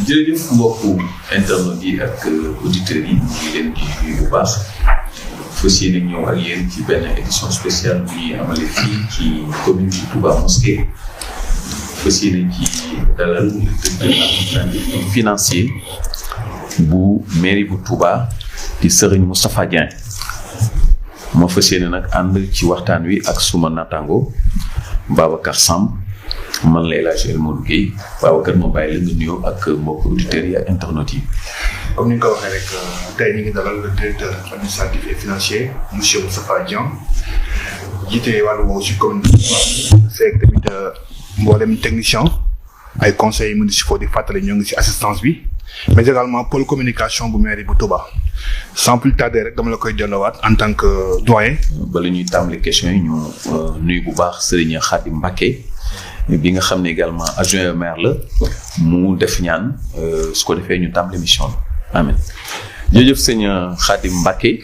jërëjëf mbokku internet yi ak auditeurs yi ñu ngi leen di nuyu bu baax fas yéene ñëw ak yéen ci benn édition spéciale bu ñuy amale fii ci commune bi Touba Mosquée fas yéene ci dalal le directeur administratif financier bu mairie bu Touba di Serigne Moustapha Dieng ma fas yéene nag ànd ci waxtaan wi ak suma natango Babacar Samb man la El Hadj Modou Guèye Babacar ma bàyyi la nga nuyoo ak mbokk auditeurs yi ak internautes yi. comme ni nga ko waxee rek tey ñu ngi dalal le directeur administratif et financier monsieur Moustapha Dieng jiite wàllu woowu si commune bi fekk tamit mboolem technicien ay conseils municipaux di fàttali ñoo ngi si assistance bi mais également pôle communication bu mairie bu Touba sans plus tarder rek dama la koy delloowaat en tant que doyen. bala ñuy tàmbali questions yi ñu nuyu bu baax Serigne Khadim Mbacké bi nga xam ne également adjoint au maire la mu def ñaan su ko defee ñu tàmbali émission bi amen jërëjëf sëñ Khadim Mbacké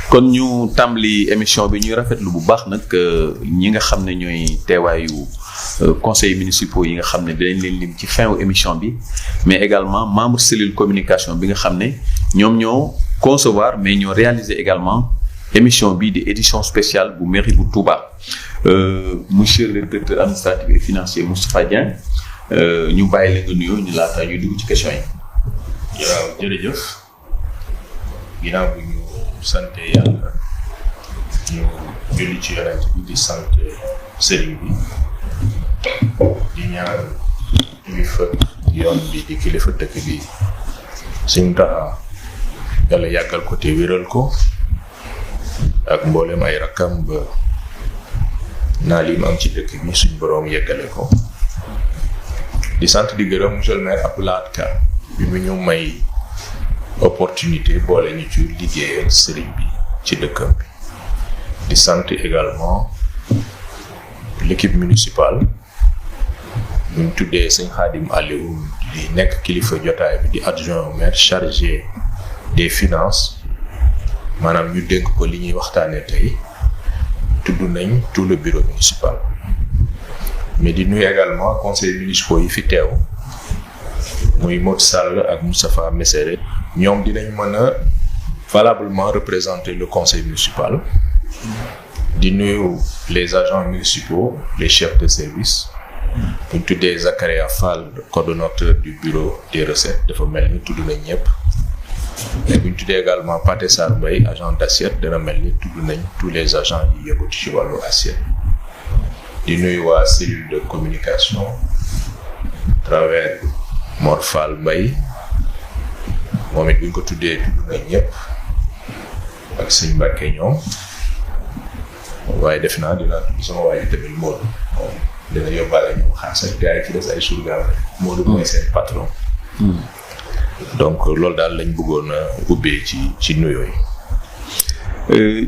kon ñu tàmbali émission bi ñuy rafetlu bu baax nag ñi nga xam ne ñooy teewaayu conseils municipaux yi nga xam ne dinañ leen lim ci fin wu émission bi mais également membre cellule communication bi nga xam ne ñoom ñoo concevoir mais ñoo réaliser également émission bi di édition spéciale bu mairie bu Touba monsieur le directeur administratif et financier Moustapha Dieng ñu bàyyi la nga nuyoo ñu laata ñu dugg ci question yi. waaw jërëjëf ginnaaw bu ñu sante yàlla ñu julli ci yonent bi di sant sëriñ bi di ñaan kilifa yoon bi di kilifa dëkk bi suñu taxa yàlla yàggal ko te wéral ko ak mboolem ay rakkam ba naa li mu am ci dëkk bi suñu boroom yeggale ko di sant di gërëm monsieur le maire Abdoulaye Ka bi mu ñu may opportunité boole ñu ci liggéeyal sëriñ bi ci dëkkam bi di sant également l'équipe municipale bu ñu tuddee sëñ Khadim Aliou di nekk kilifa jotaay bi di adjoint au maire chargé des finances maanaam ñu dénk ko li ñuy waxtaanee tey tudd nañ tout le bureau municipal mais di nuyu également conseils municipaux yi fi teew muy Modou Sall ak Moustapha Messere ñoom dinañ mën a valablement représenter le conseil municipal di nuyu les agents municipaux les chefs de service bu ñu tuddee Zakaria Fall coordonnateur du bureau des recettes dafa mel ni tudd nañ ñëpp mais bu ñu tuddee également Pathé Sarr Mbaye agent d'assiette dana mel ni tudd nañ tous les agents yi yëngatu ci wàllu assiette di nuyu waa cellule de communication travers Mor Fall Mbaye moom it bu ñu ko tuddee tudd nañ ñëpp ak sëñ Mbacké ñoom waaye def naa dinaa tudd sama waa ji tamit Modou moom dina yóbbaale ñoom xaas ak gars yi ci des ay surgaam rek Modou mooy seen patron donc loolu daal lañ bëggoon a ubbee ci nuyoo yi.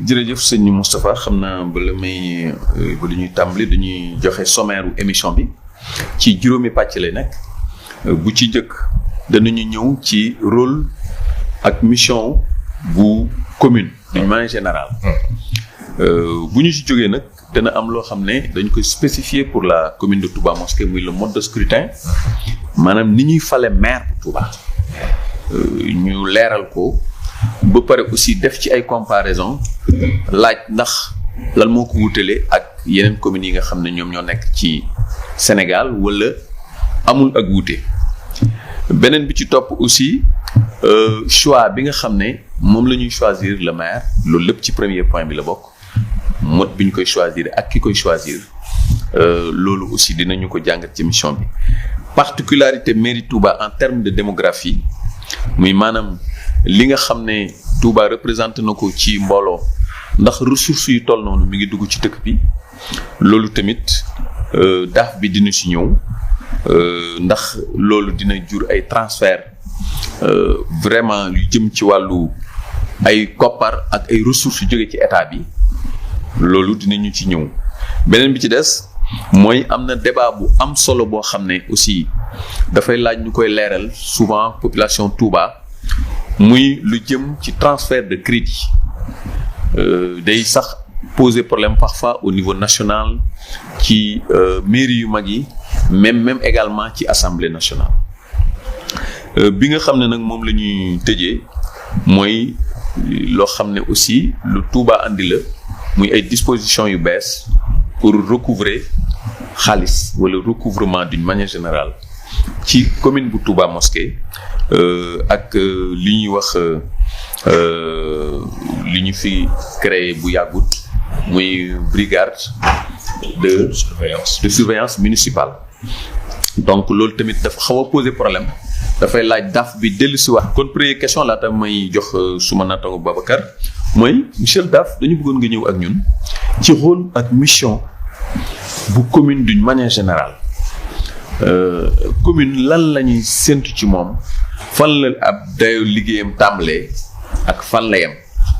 jërëjëf sëñ Moustapha xam naa bala ñuy tàmbali dañuy joxe sommaire u émission bi ci juróomi pàcc lay nekk bu ci jëkk danañu ñëw ci rôle ak mission bu commune d'une manière générale bu ñu ci jógee nag dana am loo xam ne dañ koy spécifier pour la commune de Touba Mosquée muy le mode de scrutin maanaam ni ñuy fale maire bu Touba ñu leeral ko ba pare aussi def ci ay comparaison laaj ndax lan moo ko wutale ak yeneen communes yi nga xam ne ñoom ñoo nekk ci Sénégal wala amul ak wuute beneen bi ci topp aussi choix bi nga xam ne moom la ñuy choisir le maire loolu lépp ci premier point bi la bokk mode bi ñu koy choisir ak ki koy choisir loolu aussi dinañu ko jàngat ci mission bi particularité mairie Touba en termes de démographie muy maanaam li nga xam ne Touba représenté na ko ci mbooloo ndax ressources yu toll noonu mi ngi dugg ci dëkk bi loolu tamit daaf bi dina ci ñëw ndax loolu dina jur ay transfert vraiment yu jëm ci wàllu ay koppar ak ay ressources yu jóge ci état bi loolu dinañu ci ñëw beneen bi ci des mooy am na débat bu am solo boo xam ne aussi dafay laaj ñu koy leeral souvent population Touba muy lu jëm ci transfert de crédit day sax poser problème parfois au niveau national ci mairie yu mag yi même également ci assemblée nationale bi nga xam ne nag moom la ñuy tëjee mooy loo xam ne aussi lu Touba andi la muy ay dispositions yu bees pour recouvrer xaalis wala recouvrement d'une manière générale ci commune bu Touba Mosquée ak li ñuy wax li ñu fi créé bu yàggut muy brigade de surveillance municipale. Donc loolu tamit dafa xaw a poser problème dafay laaj DAF bi dellu si wax. kon première question laata may jox suma naataango Babacar mooy monsieur le DAF dañu bëggoon nga ñëw ak ñun ci rôle ak mission bu commune d'une manière générale. Commune lan la ñuy séntu ci moom fan la ab dayo liggéeyam tàmbalee ak fan la yem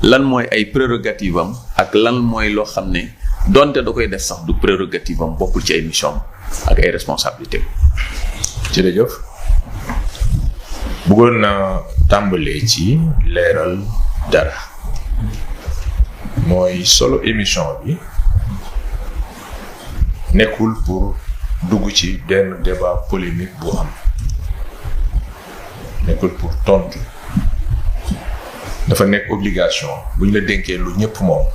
lan mooy ay prérogative am ak lan mooy loo xam ne donte da koy def sax du prérogative am bokkul ci ay mission ak ay responsabilités. jërëjëf bëggoon na tàmbalee ci leeral dara mooy solo émission bi nekkul pour dugg ci benn débat polémique bu am nekkul pour tontu dafa nekk obligation bu ñu la dénkee lu ñëpp moom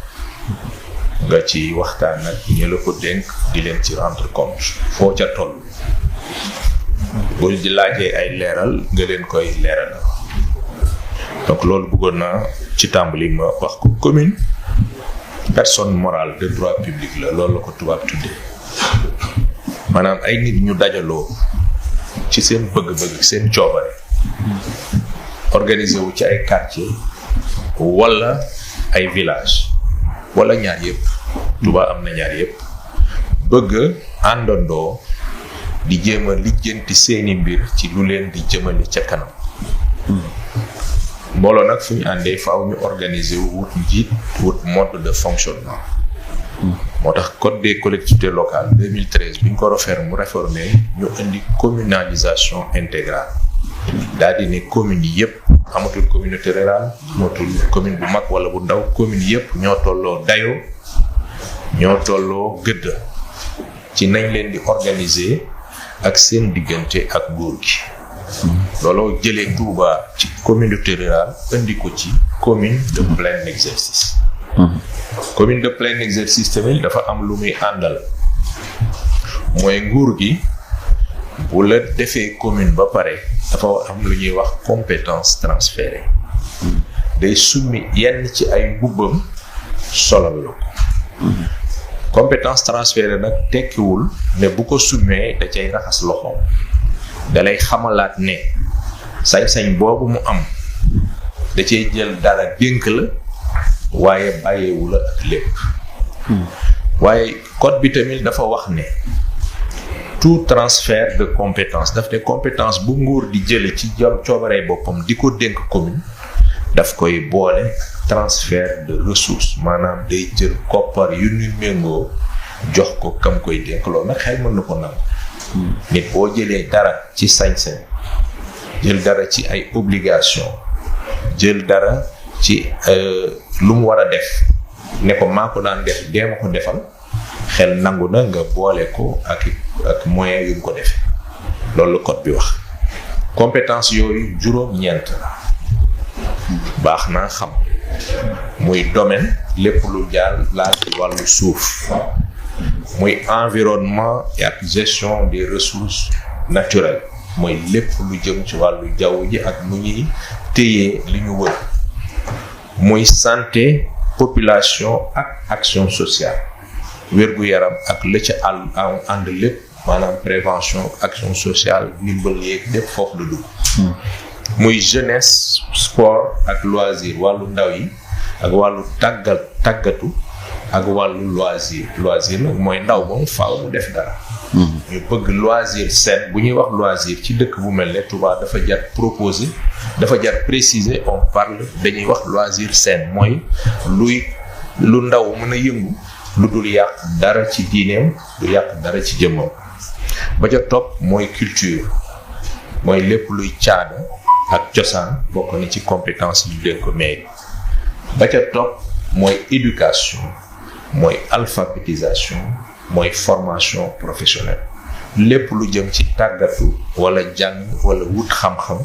nga ci waxtaan ak ñi la ko dénk di leen ci rendre compte foo ca toll boo di laajee ay leeral nga leen koy leeral donc loolu bëggoon naa ci tàmbali ma wax ko. Commune personne morale de droit public la loolu la ko tubaab tuddee maanaam ay nit ñu dajaloo ci seen bëgg-bëgg seen coobare organisé wu ci ay quartier wala ay village wala ñaar yëpp Touba am na ñaar yëpp bëgg àndandoo di jéem a lijjanti seeni mbir ci lu leen di jëmale ca kanam. mbooloo nag fu ñu àndee faaw ñu organiser wu wut njiit wut mode de fonctionnement. moo tax code des collectivités locales 2013 bi ñu ko réformé ñu indi communalisation intégrale daal di ne communes yi yëpp amatul communauté rurale amatul commune bu mag wala bu ndaw communes yëpp ñoo tolloo dayoo ñoo tolloo gëdd ci nañ leen di organiser ak seen diggante ak nguur gi. looloo jëlee Touba ci communauté rurale indi ko ci commune de plein exercice. commune de plein exercice tamit dafa am lu muy àndal mooy nguur gi bu la defee commune ba pare dafa am lu ñuy wax compétence transférée day summi yenn ci ay mbubbam solal la ko. compétence transférée nag tekkiwul ne bu ko summee da cay raxas loxoom dalay xamalaat ne sañ-sañ boobu mu am da cay jël dara dénk la waaye bàyyeewu la ak lépp. waaye code bi tamit dafa wax ne tout transfert de compétence daf ne compétence bu nguur di jële ci coobaree boppam di ko dénk commune daf koy boole transfert de ressources maanaam day jël koppar yu ñu méngoo jox ko kam koy dénk loolu nag xel mën na ko nangu. nit boo jëlee dara ci sañ-sañ jël dara ci ay obligation jël dara ci lu mu war a def ne ko maa ko daan def dee ma ko defal xel nangu na nga boole ko ak moyen yu mu ko defee loolu la code bi wax. compétence yooyu juróom-ñeent la baax naa xam muy domaine lépp lu jaar laal ci wàllu suuf muy environnement ak gestion des ressources naturelles mooy lépp lu jëm ci wàllu jaww ji ak nu ñuy téye li ñu wër. muy santé population ak action sociale wér-gu-yaram ak la ca ànd lépp maanaam prévention action sociale ndimbal yeeg lépp foofu la dugg. muy jeunesse sport ak loisir wàllu ndaw yi ak wàllu tàggatu ak wàllu loisir nag mooy ndaw moom faaw mu def dara. ñu bëgg loisir sain bu ñuy wax loisir ci dëkk bu mel ne Touba dafa jar proposer dafa jar préciser on parle dañuy wax loisir sain mooy lu ndaw mën a yëngu lu dul yàq dara ci diineem du yàq dara ci jëmmam. ba ca topp mooy culture mooy lépp luy caada ak cosaan bokk na ci compétence yu leen ko may. ba ca topp mooy éducation mooy alphabétisation mooy formation professionnelle lépp lu jëm ci tàggatu wala jàng wala wut xam-xam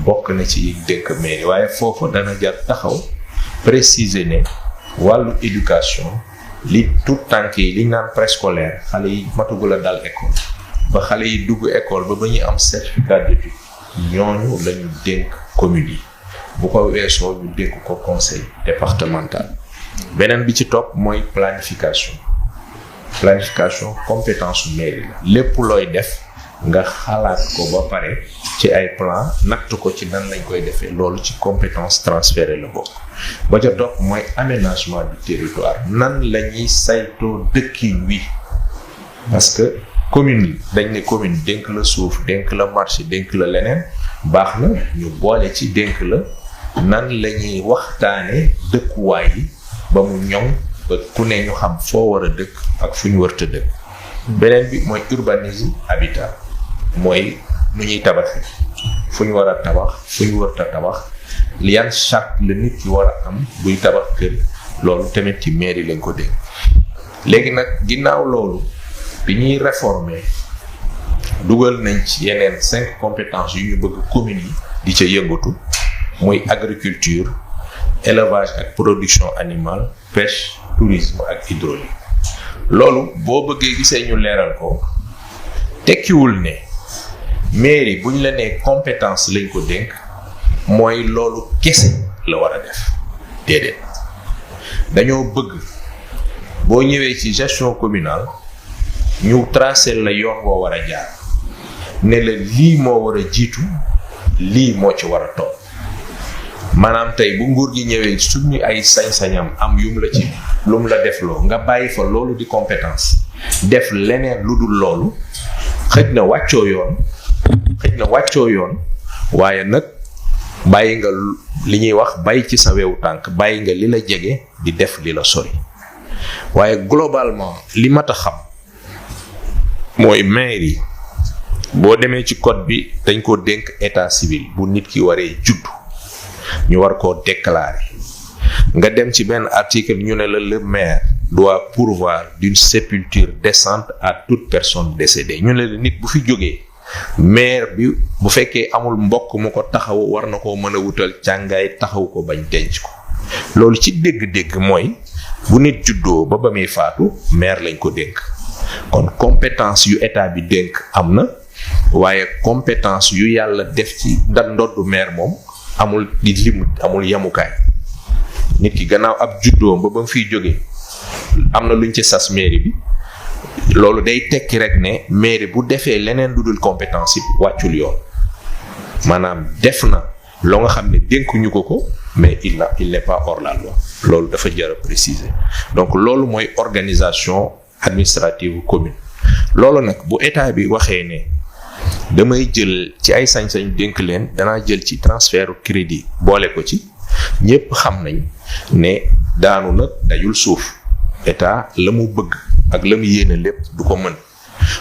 bokk na ci dénk mairie waaye foofu dana jar taxaw préciser ne wàllu éducation li tout tànk yi li ñu naan préscolaire xale yi matugul a dal école ba xale yi dugg école ba ñuy am certificat d'études ñooñu la ñu dénk commune yi bu ko weesoo ñu dénk ko conseil départemental. beneen bi ci topp mooy planification compétence su mairie la lépp looy def nga xalaat ko ba pare ci ay plan natt ko ci nan lañ koy defee loolu ci compétence transférée la bokk. ba ca topp mooy aménagement du territoire nan la ñuy saytoo dëkkin wi parce que commune yi dañ ne commune dénk la suuf dénk la marché dénk la leneen baax na ñu boole ci dénk la nan la ñuy waxtaane dëkkuwaay yi ba mu ñoŋ ba ku ne ñu xam foo war a dëkk ak fu ñu warta dëkk. beneen bi mooy urbanisme habitat mooy nu ñuy tabaxee fu ñu war a tabax fu ñu warta tabax yan charte la nit ki war a am buy tabax kër loolu tamit ci mairie lañ ko dégg. léegi nag ginnaaw loolu bi ñuy réformer dugal nañ ci yeneen 5 compétences yu ñu bëgg communes yi di ca yëngatu muy agriculture élevage ak production animale pêche tourisme ak hydraulique. loolu boo bëggee gisee ñu leeral ko tekkiwul ne mairie buñ la nee compétence lañ ko dénk mooy loolu kese la war a def déedéet dañoo bëgg boo ñëwee ci gestion communale ñu tracer la yoon woo war a jaar ne la lii moo war a jiitu lii moo ci war a topp maanaam tey bu nguur gi ñëwee suñu ay sañ-sañam am yum la ci lum la def loo nga bàyyi fa loolu di compétence def leneen lu dul loolu xëj na wàccoo yoon waaye nag bàyyi nga li ñuy wax bàyyi ci sa wewu tànk bàyyi nga li la jege di def li la sori waaye globalement li mat a xam mooy mairie boo demee ci code bi dañ ko dénk état civil bu nit ki waree juddu ñu war koo déclarer nga dem ci benn article ñu ne la le maire doit pourvoir d'une sépulture décente à toute personne décédée ñu ne la nit bu fi jógee maire bi bu fekkee amul mbokk mu ko taxaw war na koo mën a wutal càngaay taxaw ko bañ denc ko loolu ci dégg-dégg mooy bu nit juddoo ba muy faatu maire lañ ko dénk kon compétence yu état bi dénk am na waaye compétence yu yàlla def ci ndoddu maire moom amul di lim amul yemukaay nit ki gannaaw ab juddoo ba mu fiy jógee am na luñ ci sas mairie bi loolu day tekki rek ne mairie bu defee leneen lu dul compétence yi wàccul yoon maanaam def na loo nga xam ne dénkuñu ko mais il n'est pas hors la loi loolu dafa jar a préciser donc loolu mooy organisation administrative commune. loolu nag bu état bi waxee ne damay jël ci ay sañ-sañ dénk leen danaa jël ci transfert crédit boole ko ci ñépp xam nañ ne daanu nag dajul suuf état la mu bëgg ak la mu yéene lépp du ko mën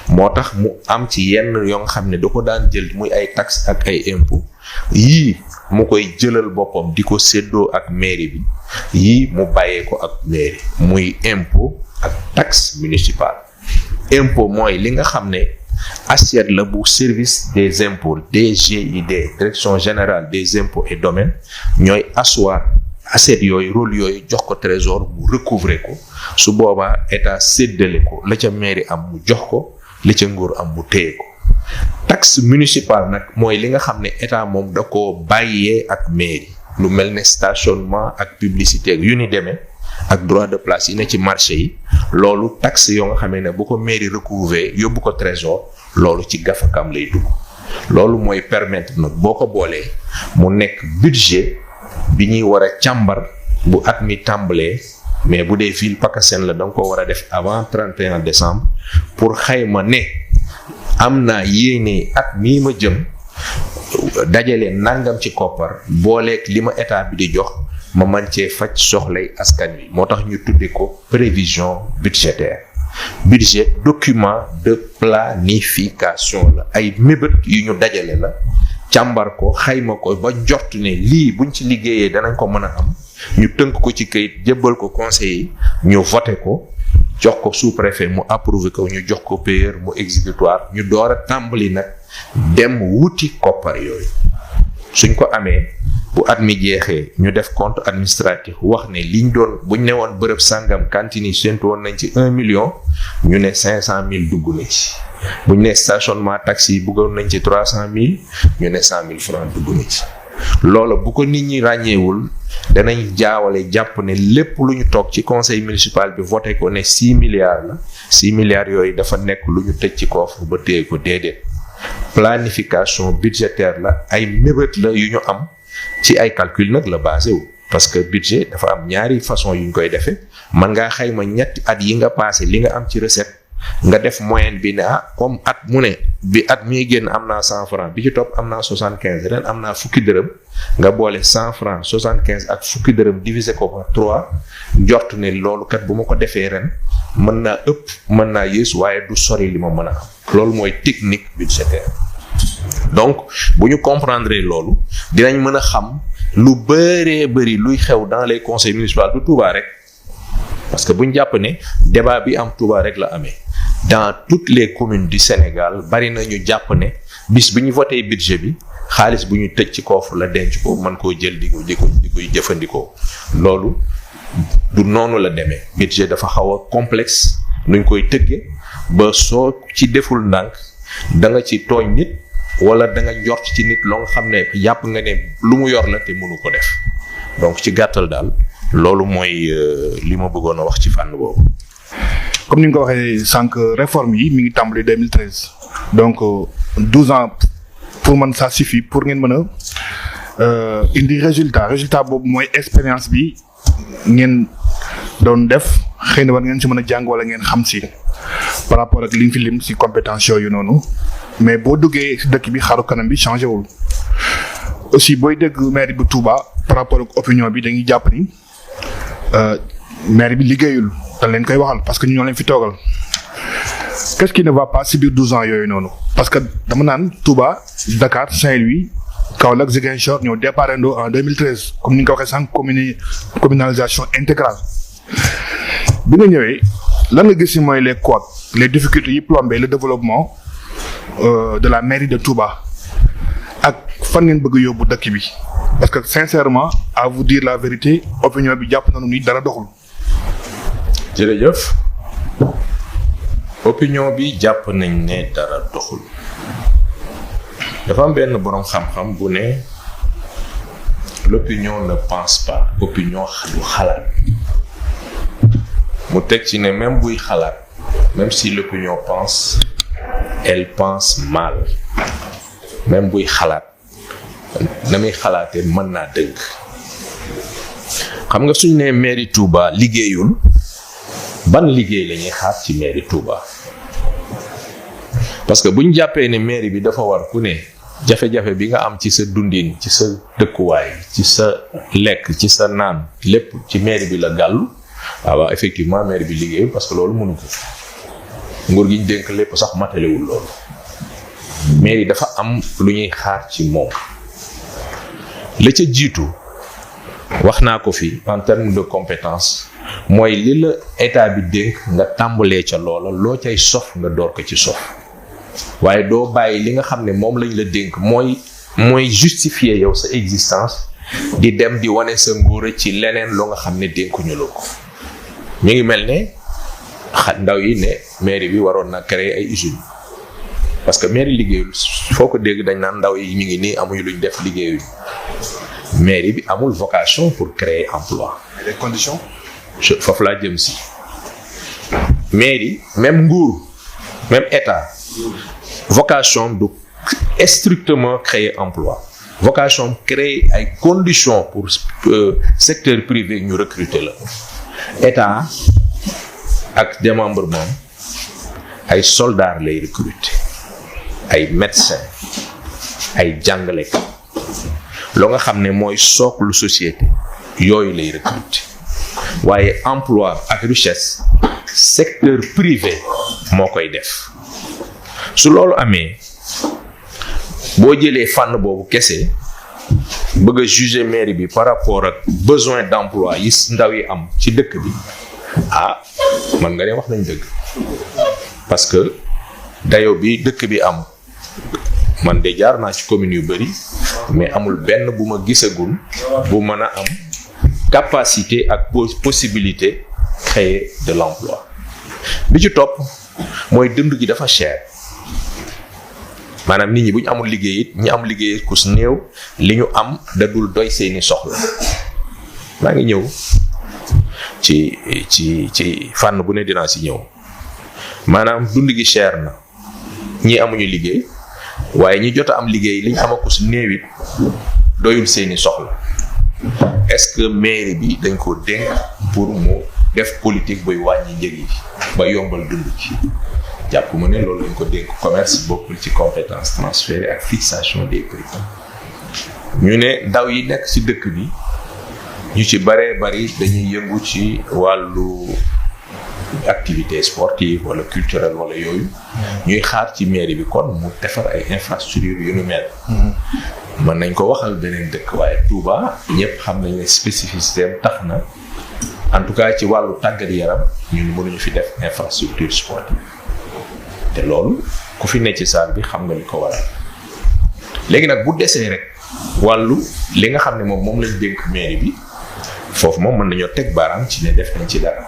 moo tax mu am ci yenn yoo nga xam ne da ko daan jël muy ay taxes ak ay impôts yii mu koy jëlal boppam di ko séddoo ak mairie bi yii mu bàyyee ko ak mairie muy impôt ak taxe municipale. impôt mooy li nga xam ne assiette la bu service des impôts DGID direction générale des impôts et domaines ñooy asseoir assiette yooyu rôle yooyu jox ko trésor mu recouvrer ko su boobaa état séddale ko la ca mairie am mu jox ko la ca nguur am mu téye ko. taxe municipale nag mooy li nga xam ne état moom da koo bàyyee ak mairie lu mel ne stationnement ak publicité yu ni demee ak droit de place yi ne ci marché yi loolu taxe yoo nga xamee ne bu ko mairie recouvrer yóbbu ko trésor loolu ci gafakam lay dugg loolu mooy permettre nag boo ko boolee mu nekk budget bi ñuy war a càmbar bu at mi tàmbalee mais bu dee ville PACASEN la da nga ko war a def avant 31 décembre pour xayma ne am naa yéene at mii ma jëm dajale nangam ci koppar booleeg li ma état bi di jox ma man cee faj soxlay askan wi moo tax ñu tudde ko prévision budgétaire. budget document de planification la ay mébét yu ñu dajale la càmbar ko xayma ko ba njort ne lii buñ ci liggéeyee danañ ko mën a am ñu tënk ko ci kayit jébbal ko conseil yi ñu voté ko jox ko sous-préfet mu approuvé ko ñu jox ko payeur mu exécutoire ñu door a tàmbali nag dem wuti koppar yooyu suñ ko amee bu at mi jeexee ñu def compte administratif wax ne liñ doon buñ ne woon bërëb sàngam cantine yi séntu woon nañ ci 1 million ñu ne 500 000 dugg na ci buñ ne stationnement taxi yi bëggoon nañ ci 300 000 ñu ne 100 000 francs dugg na ci loola bu ko nit ñi ràññeewul danañ jaawale jàpp ne lépp lu ñu toog ci conseil municipal bi voté ko ne 6 milliards la 6 milliards yooyu dafa nekk lu ñu tëj ci coffre ba téye ko déedéet planification budgétaire la ay mébét la yu ñu am ci ay calcul nag la basé wu parce que budget dafa am ñaari façon yu ñu koy defee man ngaa xayma ñetti at yi nga passé li nga am ci recette nga def moyenne bi ne comme at mu ne bi at mi génn am naa 100 francs bi ci topp am naa 75 ren am naa fukki dërëm nga boole 100 francs 75 ak fukki dërëm diviser ko par 3 njort ne loolu kat bu ma ko defee ren mën naa ëpp mën naa yées waaye du sori li ma mën a am loolu mooy technique budgétaire. donc bu ñu comprendre loolu dinañ mën a xam lu bëree bëri luy xew dans les conseils municipaux du Touba rek parce que bu ñu jàpp ne débat bi am Touba rek la amee dans toutes les communes du Sénégal bari na ñu jàpp ne bis bu ñu voté budget bi xaalis bu ñu tëj ci coffre la denc ko mën koo jël di koy jëfandikoo loolu du noonu la demee budget dafa xaw a complexe nuñ koy tëggee ba soo ci deful ndànk da nga ci tooñ nit wala da nga njort ci nit loo nga xam ne yàpp nga ne lu mu yor la te mënu ko def donc ci gàttal daal loolu mooy li ma bëggoon a wax ci fànn boobu. comme ni nga ko waxee sànq réforme yi mi ngi tàmbali 2013 donc 12 ans pour man ça suffit pour ngeen mën a indi résultat boobu mooy expérience bi ngeen doon def xëy na war ngeen ci mën a jàng wala ngeen xam si par rapport ak liñ fi lim si compétence yooyu noonu mais boo duggee si dëkk bi xaru kanam bi changé wul aussi booy dégg maire bu Touba par rapport ak opinion bi dañuy jàpp ni maire bi liggéeyul dañ leen koy waxal parce que ñoo leen fi toogal qu'est-ce qui ne va pas si biir 12 ans yooyu noonu parce que dama naan Touba Dakar Saint-Louis Kaolack Ziguinchor ñoo départandoo en 2013 comme ni nga ko waxee sànq communalisation intégrale bi nga ñëwee lan nga gis si mooy les couacs les difficultés yi plombé le développement de la mairie de Touba ak fan ngeen bëgg yóbbu dëkk bi parce que sincèrement à vous dire la vérité opinion bi jàpp nañu ni dara doxul. jërëjëf opinion bi jàpp nañ ne dara doxul dafa am benn boroom xam-xam bu ne l'opinion ne pense pas opinion du xalaat mu teg ci ne même buy xalaat même si l'opinion pense elle pense mal même buy xalaat na muy xalaatee mën naa dëgg xam nga suñ ne mairie Touba liggéeyul ban liggéey la ñuy xaar ci mairie Touba parce que bu ñu jàppee ne mairie bi dafa war ku ne jafe-jafe bi nga am ci sa dundin ci sa dëkkuwaay ci sa lekk ci sa naan lépp ci mairie bi la gàllu waaw effectivement mairie bi liggéeyul parce que loolu mënu ko nguur gi ñu dénk lépp sax matalewul loolu mairie dafa am lu ñuy xaar ci moom la ca jiitu wax naa ko fi en termes de compétence mooy li la état bi dénk nga tàmbalee ca loola loo cay sof nga door ko ci sof waaye doo bàyyi li nga xam ne moom lañ la dénk mooy justifier yow sa existence di dem di wane sa nguur ci leneen loo nga xam ne dénkuñu la ko mi ngi mel ne ndaw yi ne mairie bi waroon na créer ay usines parce que mairie liggéeyul foo ko dégg dañ naan ndaw yi ñu ngi nii amuñu luñ def liggéeyuñ mairie bi amul vocation pour créer emploi. les conditions. foofu laa jëm si mairie même nguur même état vocation du strictement créer emploi vocation créer ay conditions pour secteur privé ñu recruter la état ak démembrement ay soldats lay recruter ay médecins ay jàngalekat loo nga xam ne mooy socle société yooyu lay recruter waaye emploi ak richesse secteur privé moo koy def su loolu amee boo jëlee fànn boobu kese bëgg a juger mairie bi par rapport ak besoin d'emploi yi ndaw yi am ci dëkk bi man nga ne wax nañ dëgg parce que dayo bi dëkk bi am man de jaar naa ci commune yu bëri mais amul benn bu ma gisagul bu mën a am capacité ak possibilité créer de l'emploi. bi ci topp mooy dund gi dafa cher maanaam nit ñi bu ñu amul liggéey it ñi am liggéey ku si néew li ñu am da dul doy seeni soxla. maa ngi ñëw ci fànn bu ne dinaa si ñëw maanaam dund gi cher na ñi amuñu liggéey waaye ñi jot a am liggéey li ñu am ku si néew it doyul seeni soxla. est-ce que mairie bi dañ ko dénk pour mu def politique buy wàññi njëg yi ba yombal dund gi jàpp ma ne loolu lañ ko dénk commerce bokkul ci compétence transférée ak fixation des prix. ñu ne ndaw yi nekk ci dëkk bi ñu ci baree bari dañuy yëngu ci wàllu activité sportive wala culturelle wala yooyu ñuy xaar ci mairie bi kon mu defar ay infrastructures yu nu mel. mën nañ ko waxal beneen dëkk waaye Touba ñëpp xam nañ ne spécificité am tax na en tout cas ci wàllu tàggat yaram ñun mënuñu fi def infrastructure sportive te loolu ku fi ne ci salle bi xam nga li ko waral. léegi nag bu desee rek wàllu li nga xam ne moom lañ dénk mairie bi foofu moom mën nañoo teg baaraam ci ne def nañ ci dara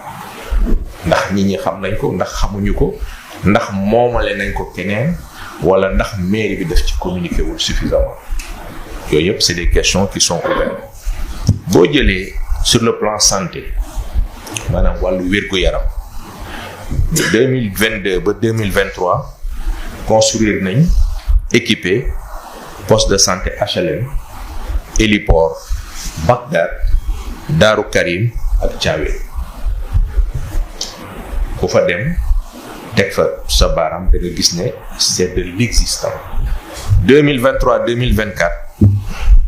ndax nit ñi xam nañ ko ndax xamuñu ko ndax moomale nañ ko keneen wala ndax mairie bi def ci communiqué wul suffisamment. yooyu yëpp c'est des questions qui sont ouvertes boo jëlee sur le plan santé maanaam wàllu wér-gu-yaram 2022 ba 2023 construire nañ équipé poste de santé HLM héliport Bagdad Daaru Karim ak Thiawéne ku fa dem teg fa sa baaraam da nga gis ne c'est de l'existant 2023-2024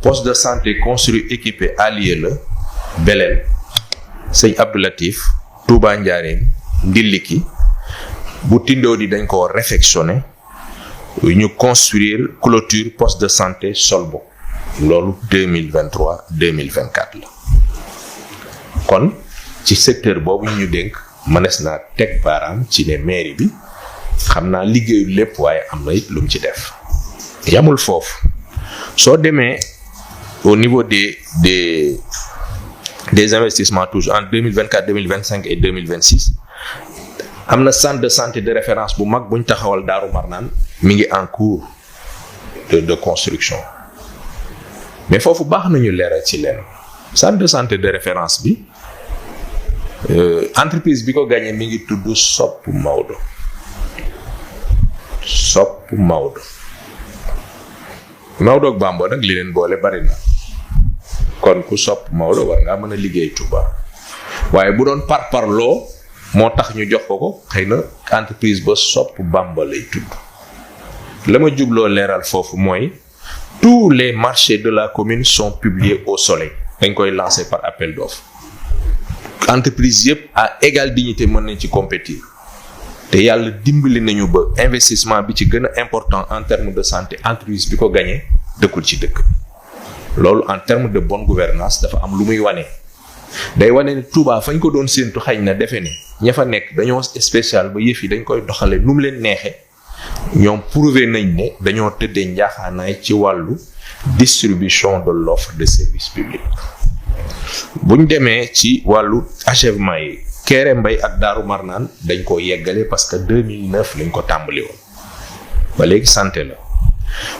poste de santé construit équipé allié la Belel sëñ Abdou Latif Touba Ndiarème Ndiliki bu tindoo di dañ ko réfectionné ñu construire clôture poste de santé Solbo loolu 2023-2024 la kon ci secteur boobu ñu dénk mënees naa teg baaraam ci ne mairie bi xam naa liggéeyu lépp waaye am na it lu mu ci def yamul foofu soo demee au niveau des investissements toujours en 2024 2025 et 2026 am na centre de santé de référence bu mag bu ñu taxawal Daaru Marnaan mi ngi en cours de construction mais foofu baax nañu leeral ci leen centre de santé de référence bi entreprise bi ko gagné mi ngi tudd Sopp Maodo Maodo ak Bamba nag li leen boole bari na kon ku sopp Maodo war ngaa mën a liggéey Touba waaye bu doon parloo moo tax ñu jox ko xëy na entreprise ba Sopp Bamba lay tudd la ma jubloo leeral foofu mooy tous les marchés de la commune sont publiés au soleil dañ koy lancer par appel d'offres entreprise yëpp à égale dignité mën nañ ci compétir te yàlla dimbali nañu ba investissement bi ci gën a important en termes de santé entreprise bi ko gagné dëkkul ci dëkk bi loolu en termes de bonne gouvernance dafa am lu muy wane day wane ne Touba fañ ko doon séentu xëy na defe ne ña fa nekk dañoo spécial ba yëf yi dañ koy doxale nu mu leen neexee ñoom prouvé nañ ne dañoo tëddee njaaxaanaay ci wàllu distribution de l'offre de service public buñ demee ci wàllu achèvement yi Kéré Mbay ak Daaru Marnaan dañ ko yeggale parce que 2009 lañ ko tàmbali woon ba léegi santé la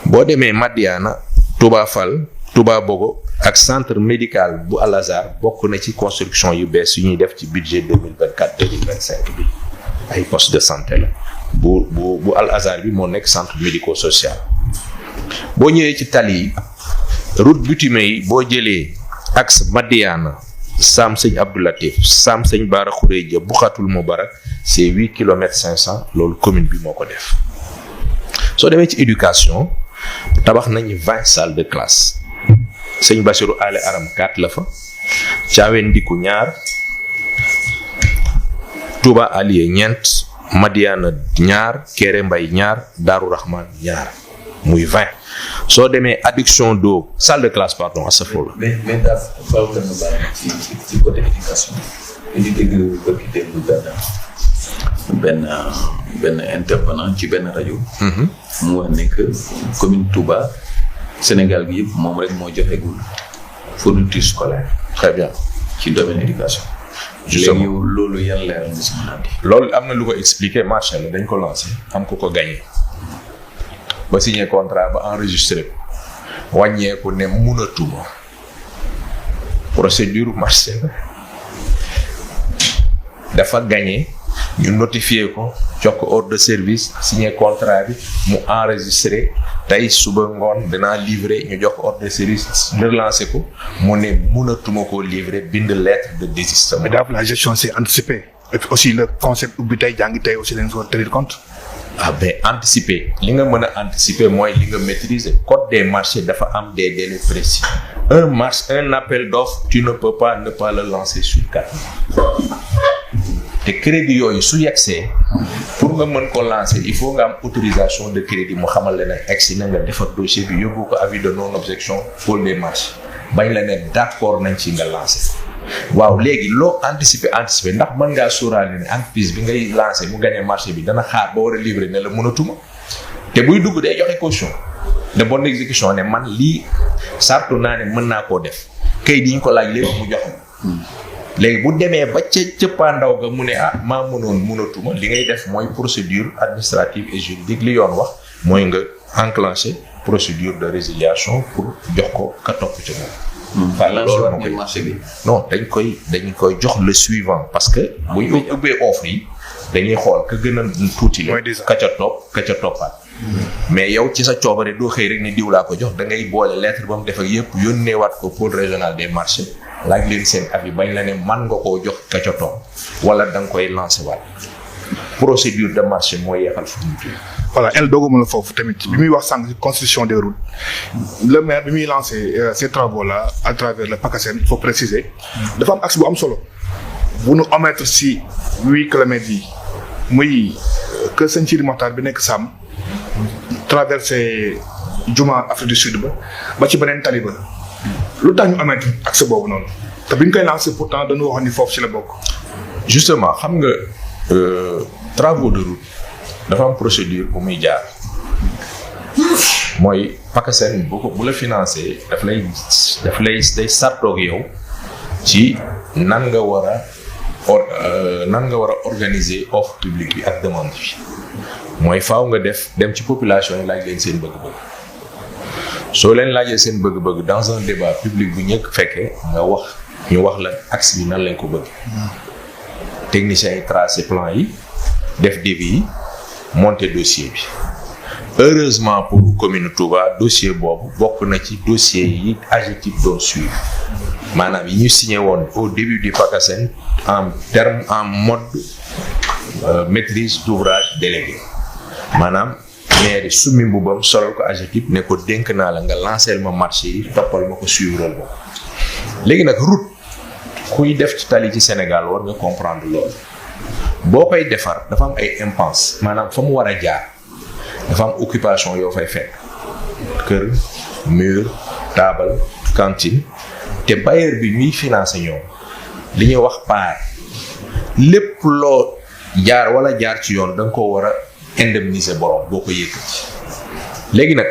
boo demee Madiana Touba Fall Touba Bogo ak centre médical bu Al Azhar bokk na ci construction yu bees yu ñuy def ci budget 2024-2025 bi ay poste de santé la bu Al Azhar bi moo nekk centre médico-social boo ñëwee ci tali yi route bitumée yi boo jëlee axe Madiana Sam Sëñ Abdou Latif Sam Sëñ Bara Khourédia Boukhatoul Moubarak c'est 8 kilomètres 500 loolu commune bi moo ko def soo demee ci éducation tabax nañ 20 salles de classe Sëñ Bassirou Ale Aram 4 la fa Thiawéne Ndiku ñaar Touba Alié ñeent Madiana ñaar Kéré Mbay ñaar Daaru Rahman ñaar muy 20 soo demee adduction d'eau salle de classe pardon à ce niveau. mais daal faaw nga baal ci côté éducation di dégg bëgg déglu benn intervenant ci benn rajo. mu wax ne que commune Touba Sénégal gi yëpp moom rek moo joxegul fourniture scolaire. très bien ci domaine éducation. justement léegi yow loolu yan leeral nga si mën a andi. loolu am na lu ko expliquer marché la dañ ko lancé am ko gagné ba signé contrat ba enregistré ko wàññeeku ne mënatuma procédure marché la dafa gagné ñu notifié ko jox ko ordre de service signé contrat bi mu enregistré tey suba ngoon dinaa livré ñu jox ko ordre de service relancé ko mu ne mënatuma koo livré bind lettre de désistement. mais daal la gestion c'est anticipé et puis aussi le concept ubbi tey jàngi tey aussi dañ ko tenir compte. ah ben anticiper li nga mën a anticiper mooy li nga maîtriser code des marchés dafa am des délais précis un appel d'offre tu ne peux pas ne pas le lancer sur 4 mois te crédit yooyu su yegsee pour nga mën ko lancer il faut nga am autorisation de crédit mu xamal la ne egsi na nga defar dossier bi yóbbu ko avis de non objection pôle des marchés bañ la ne d'accord nañ ci nga lancer. waaw léegi loo anticiper ndax mën ngaa sóoraale ne entreprise bi ngay lancé mu gagné marché bi dana xaar ba war a livrer ne la mënatuma te buy dugg day joxe caution de bonne exécution ne man lii sartu naa ne mën naa koo def kayit yi ñu ko laaj lépp mu jox ma léegi bu demee ba ca cëppaandaw ga mu ne maa mënatuma li ngay def mooy procédure administrative et juridique li yoon wax mooy nga enclencher procédure de résiliation pour jox ko ka topp ci moom. loolu mooy marché bi. non dañ koy jox le suivant parce que bu ñu ubbee offre yi dañuy xool ka gën a tuuti la ka ca toppaat mais yow ci sa coobare doo xëy rek ni diw laa ko jox da ngay boole lettre ba mu def ak yëpp yónneewaat ko pôle régional des marchés laaj leen seen avis bañ la ne man nga koo jox ka ca topp wala da nga koy lancer waat procédure de marché mooy yeexal fourniture. voilà el dooguma la foofu tamit bi muy wax sànq ci construction des routes le maire bi muy lancé ces travaux là à travers le PACASEN il faut préciser dafa am axe bu am solo bu nu omettre si 8 kilomètres yi muy kër Sëñ Sidi Moxtaar bi nekk Sam traversé Juma Afrique du Sud ba ci beneen tali ba lu tax ñu omettre axe boobu noonu te bi ñu koy lancé pourtant dañu waxoon ni foofu ci la bokk. justement xam nga travaux de route dafa am procédure bu muy jaar mooy PACASEN bu la financé daf lay day sartoog yow ci nan nga war a organiser offre publique bi ak demande bi mooy faaw nga dem ci population yi laaj leen seen bëgg-bëgg soo leen laajee seen bëgg-bëgg dans un débat public bu ñëkk fekkee ñu wax la axe bi nan lañ ko bëgg techniciens yi tracé plan yi def devis yi monter dossier bi heureusement pour commune Touba dossier boobu bokk na ci dossier yi AGETIP doon suivre maanaam yi ñu signé woon au début du PACASEN en mode maîtrise d'ouvrage délégué maanaam maire summi mbubam solal ko AGETIP ne ko dénk naa la nga lancer ma marché yi toppal ma ko suivre ma léegi nag route kuy def ci tali ci Sénégal war nga comprendre loolu boo koy defar dafa am ay impenses maanaam fa mu war a jaar dafa am occupation yoo fay fekk kër mur table cantine te bailleur bi ñuy financé ñoom li ñuy wax part lépp loo jaar wala jaar ci yoon da nga ko war a indemniser borom boo ko yëkkati léegi nag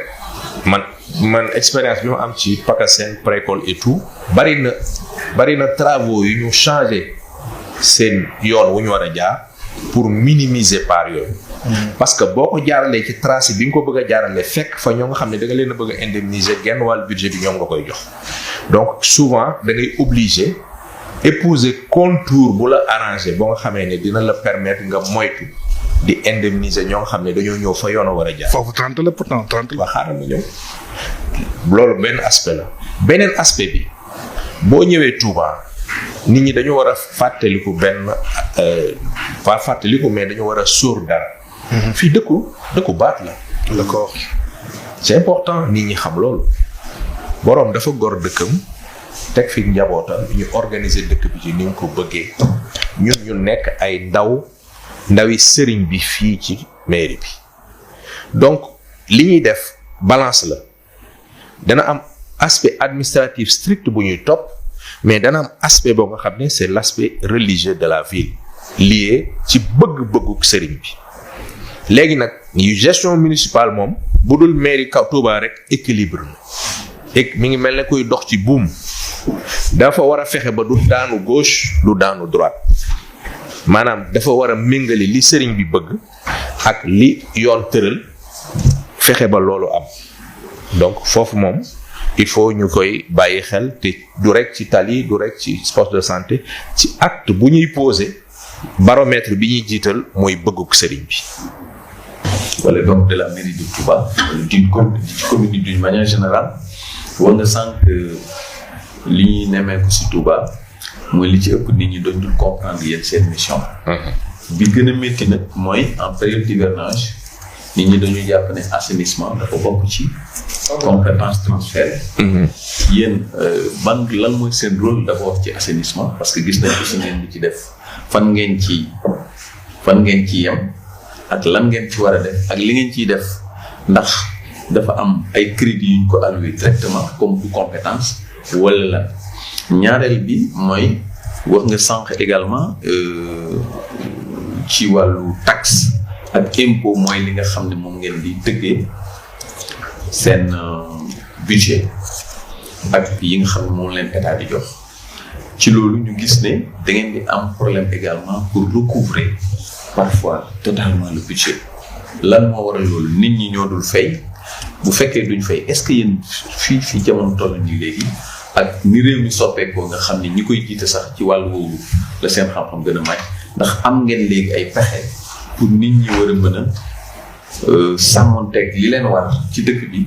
man expérience bi ma am ci PACASEN précole et tout bari na travaux yu ñu changé seen yoon wu ñu war a jaar pour minimiser part yooyu. parce que boo ko jaaralee ci tracé bi nga ko bëgg a jaaralee fekk fa ñoo nga xam ne da nga leen a bëgg a indemniser genn wàll budget bi ñoom nga koy jox donc souvent da ngay obligé épouser contour bu la arrangé boo nga xamee ne dina la permettre nga moytu di indemniser ñoo nga xam ne dañoo ñëw fa yoon a war a jaar. foofu 30 la pourtant 30 la. waa xaaral ma ñëw loolu benn aspect la beneen aspect bi boo ñëwee Touba. nit ñi dañu war a fàttaliku pas fàttaliku mais dañu war a sóor dara. fii dëkku baat la. d'accord. c'est important nit ñi xam loolu. boroom dafa gor dëkkam teg fi njabootam ñu organiser dëkk bi ci ni ñu ko bëggee ñun ñu nekk ay ndawi sëriñ bi fii ci mairie bi donc li ñuy def balance la dana am aspect administratif strict bu ñuy topp mais dana am aspect boo nga xam ne c'est l'aspect religieux de la ville lié ci bëgg-bëggu sëriñ bi. léegi nag yu gestion municipale moom bu dul mairie kaw Touba rek équilibre na mi ngi mel ne kuy dox ci buum dafa war a fexe ba du daanu gauche du daanu droite maanaam dafa war a méngale li sëriñ bi bëgg ak li yoon tëral fexe ba loolu am. donc foofu moom il faut ñu koy bàyyi xel te du rek ci tali du rek ci poste de santé ci acte bu ñuy poser baromètre bi ñuy jiital mooy bëgguk sëriñ bi. wala donc de la mairie de Touba d'une commune d'une manière générale war nga sànq li ñuy nemmeeku si Touba mooy li ci ëpp nit ñi doon dul comprendre yéen seen mission. bi gën a métti nag mooy en période d'hivernage nit ñi dañuy jàpp ne assainissement dafa bokk ci compétence transférée. yéen lan mooy seen rôle d'abord ci assainissement parce que gis nañ ko si ngeen di ci def fan ngeen ci yem ak lan ngeen ci war a def ak li ngeen ciy def ndax dafa am ay crédits yu ñu ko alloué directement comme du compétence wala la ñaareel bi mooy wax nga sànq également ci wàllu taxe ak impôt mooy li nga xam ne moom ngeen di tëggee seen budget ak yi nga xam ne moom leen état di jox ci loolu ñu gis ne da ngeen di am problème également pour recouvrer parfois totalement le budget lan moo waral loolu nit ñi ñoo dul fay bu fekkee duñ fay est-ce que yéen fii jamono toll nii léegi ak ni réew mi soppeekoo nga xam ne ñi koy jiite sax ci wàllu woowu la seen xam-xam gën a màcc ndax am ngeen léegi ay pexe pour nit ñi war a mën a sàmmonteeg li leen war ci dëkk bi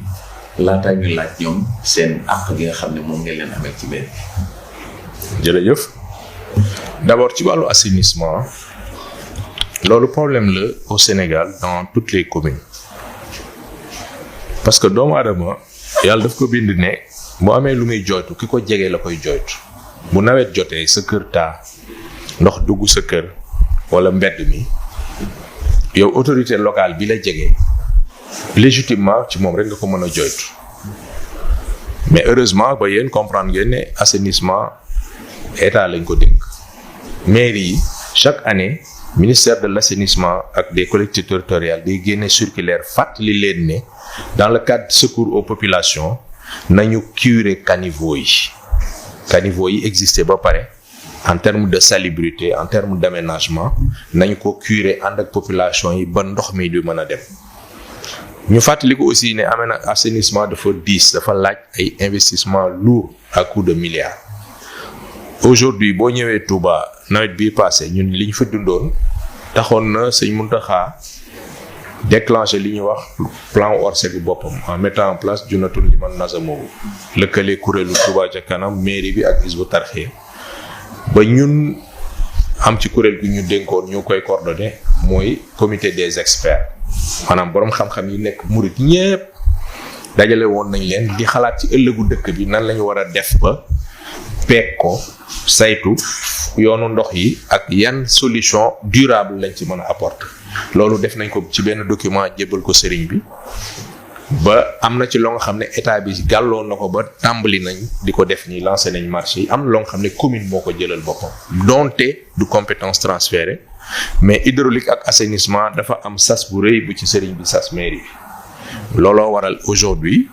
laataa ñu laaj ñoom seen àq gi nga xam ne moom ngeen leen amee ci benn. jërëjëf d'abord ci wàllu assainissement loolu problème la au Sénégal dans toutes les communes parce que doomu aadama yàlla daf ko bind ne bu amee lu muy jooytu ki ko jege la koy jooytu bu nawet jotee sa kër taa ndox dugg sa kër wala mbedd mi yow autorité locale bi la jege légitimement ci moom rek nga ko mën a jooytu mais heureusement ba yéen comprendre ngeen ne assainissement état lañ ko dénk mairie yi chaque année ministère de l'assainissement ak des collectivités territoriales day génne circulaire fàttali leen ne dans le cadre de secours aux populations nañu curer caniveaux yi existé ba pare en termes de salubrité en termes d'aménagement nañu ko curer ànd ak population yi ba ndox mi du mën a dem ñu fàttali ko aussi ne assainissement dafa diis dafa laaj ay investissement lourd à coût de milliards. Aujourd'hui boo ñëwee Touba nawet bii passé ñun li ñu fa dundoon taxoon na Sëñ Mountakha déclenché li ñuy wax plan Orsec bu boppam en mettant en place Junatun Liman Nazamoo lëkkale kuréelu Touba ca kanam mairie bi ak Hizbut Tarqiyyah ba ñun am ci kuréel gu ñu dénkoon ñu koy coordonné mooy comité des experts maanaam boroom xam-xam yi nekk murit ñépp dajale woon nañ leen di xalaat ci ëllëgu dëkk bi nan lañu war a def ba peeg ko saytu yoonu ndox yi ak yan solution durable lañ ci mën a apporter loolu def nañ ko ci benn document jébbal ko sëriñ bi ba am na ci loo nga xam ne état bi gàlloon na ko ba tàmbali nañ di ko def nii lancé nañ marché yi am na loo nga xam ne commune moo ko jëlal boppam donte du compétence transférée mais hydraulique ak assainissement dafa am sas bu rëy bu ci sëriñ bi sas mairie bi looloo waral aujourd'hui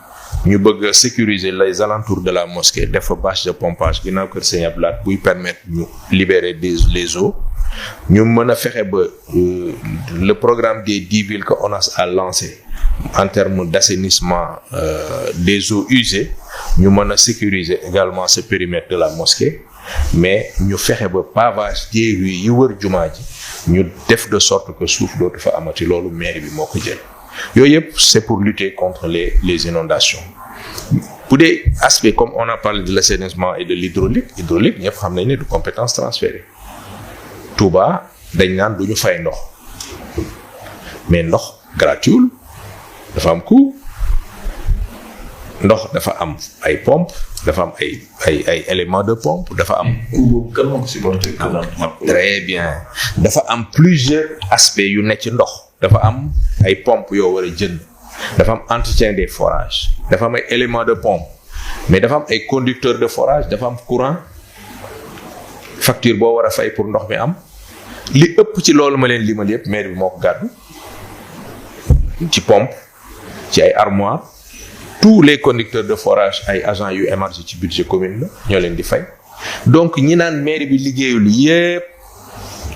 ñu bëgg sécuriser les alentours de la mosquée def fa bâche de pompage ginnaaw kër Sëñ Abdou Lahad buy permettre ñu libérer les eaux ñu mën a fexe ba le programme des 10 villes que ONAS a lancé en termes d'assainissement des eaux usées ñu mën a sécuriser également ce périmètre de la mosquée mais ñu fexe ba pavage des rues yi wër jumaa ji ñu def de sorte que suuf dootu fa amati loolu mairie bi moo ko jël yooyu yëpp c'est pour lutter contre les inondations bu dee aspect comme on a parlé de l'assainissement et de l'hydraulique ñëpp xam nañ ne du compétence transférée Touba dañ naan du ñu fay ndox mais ndox gratuit dafa am coût ndox dafa am ay pompe dafa am ay éléments de pompe dafa am. kan moo ko supporté. très bien dafa am plusieurs aspects yu nekk ci ndox. dafa am ay pompes yoo war a jënd dafa am entretien des forages dafa am ay éléments de pompe mais dafa am ay conducteurs de forage dafa am courant facture boo war a fay pour ndox mi am li ëpp ci loolu ma leen limal yëpp maire bi moo ko gàddu ci pompe ci ay armoire tous les conducteurs de forage ay agents yu émargé ci budget commune la ñoo leen di fay donc ñi naan maire bi liggéeyul yëpp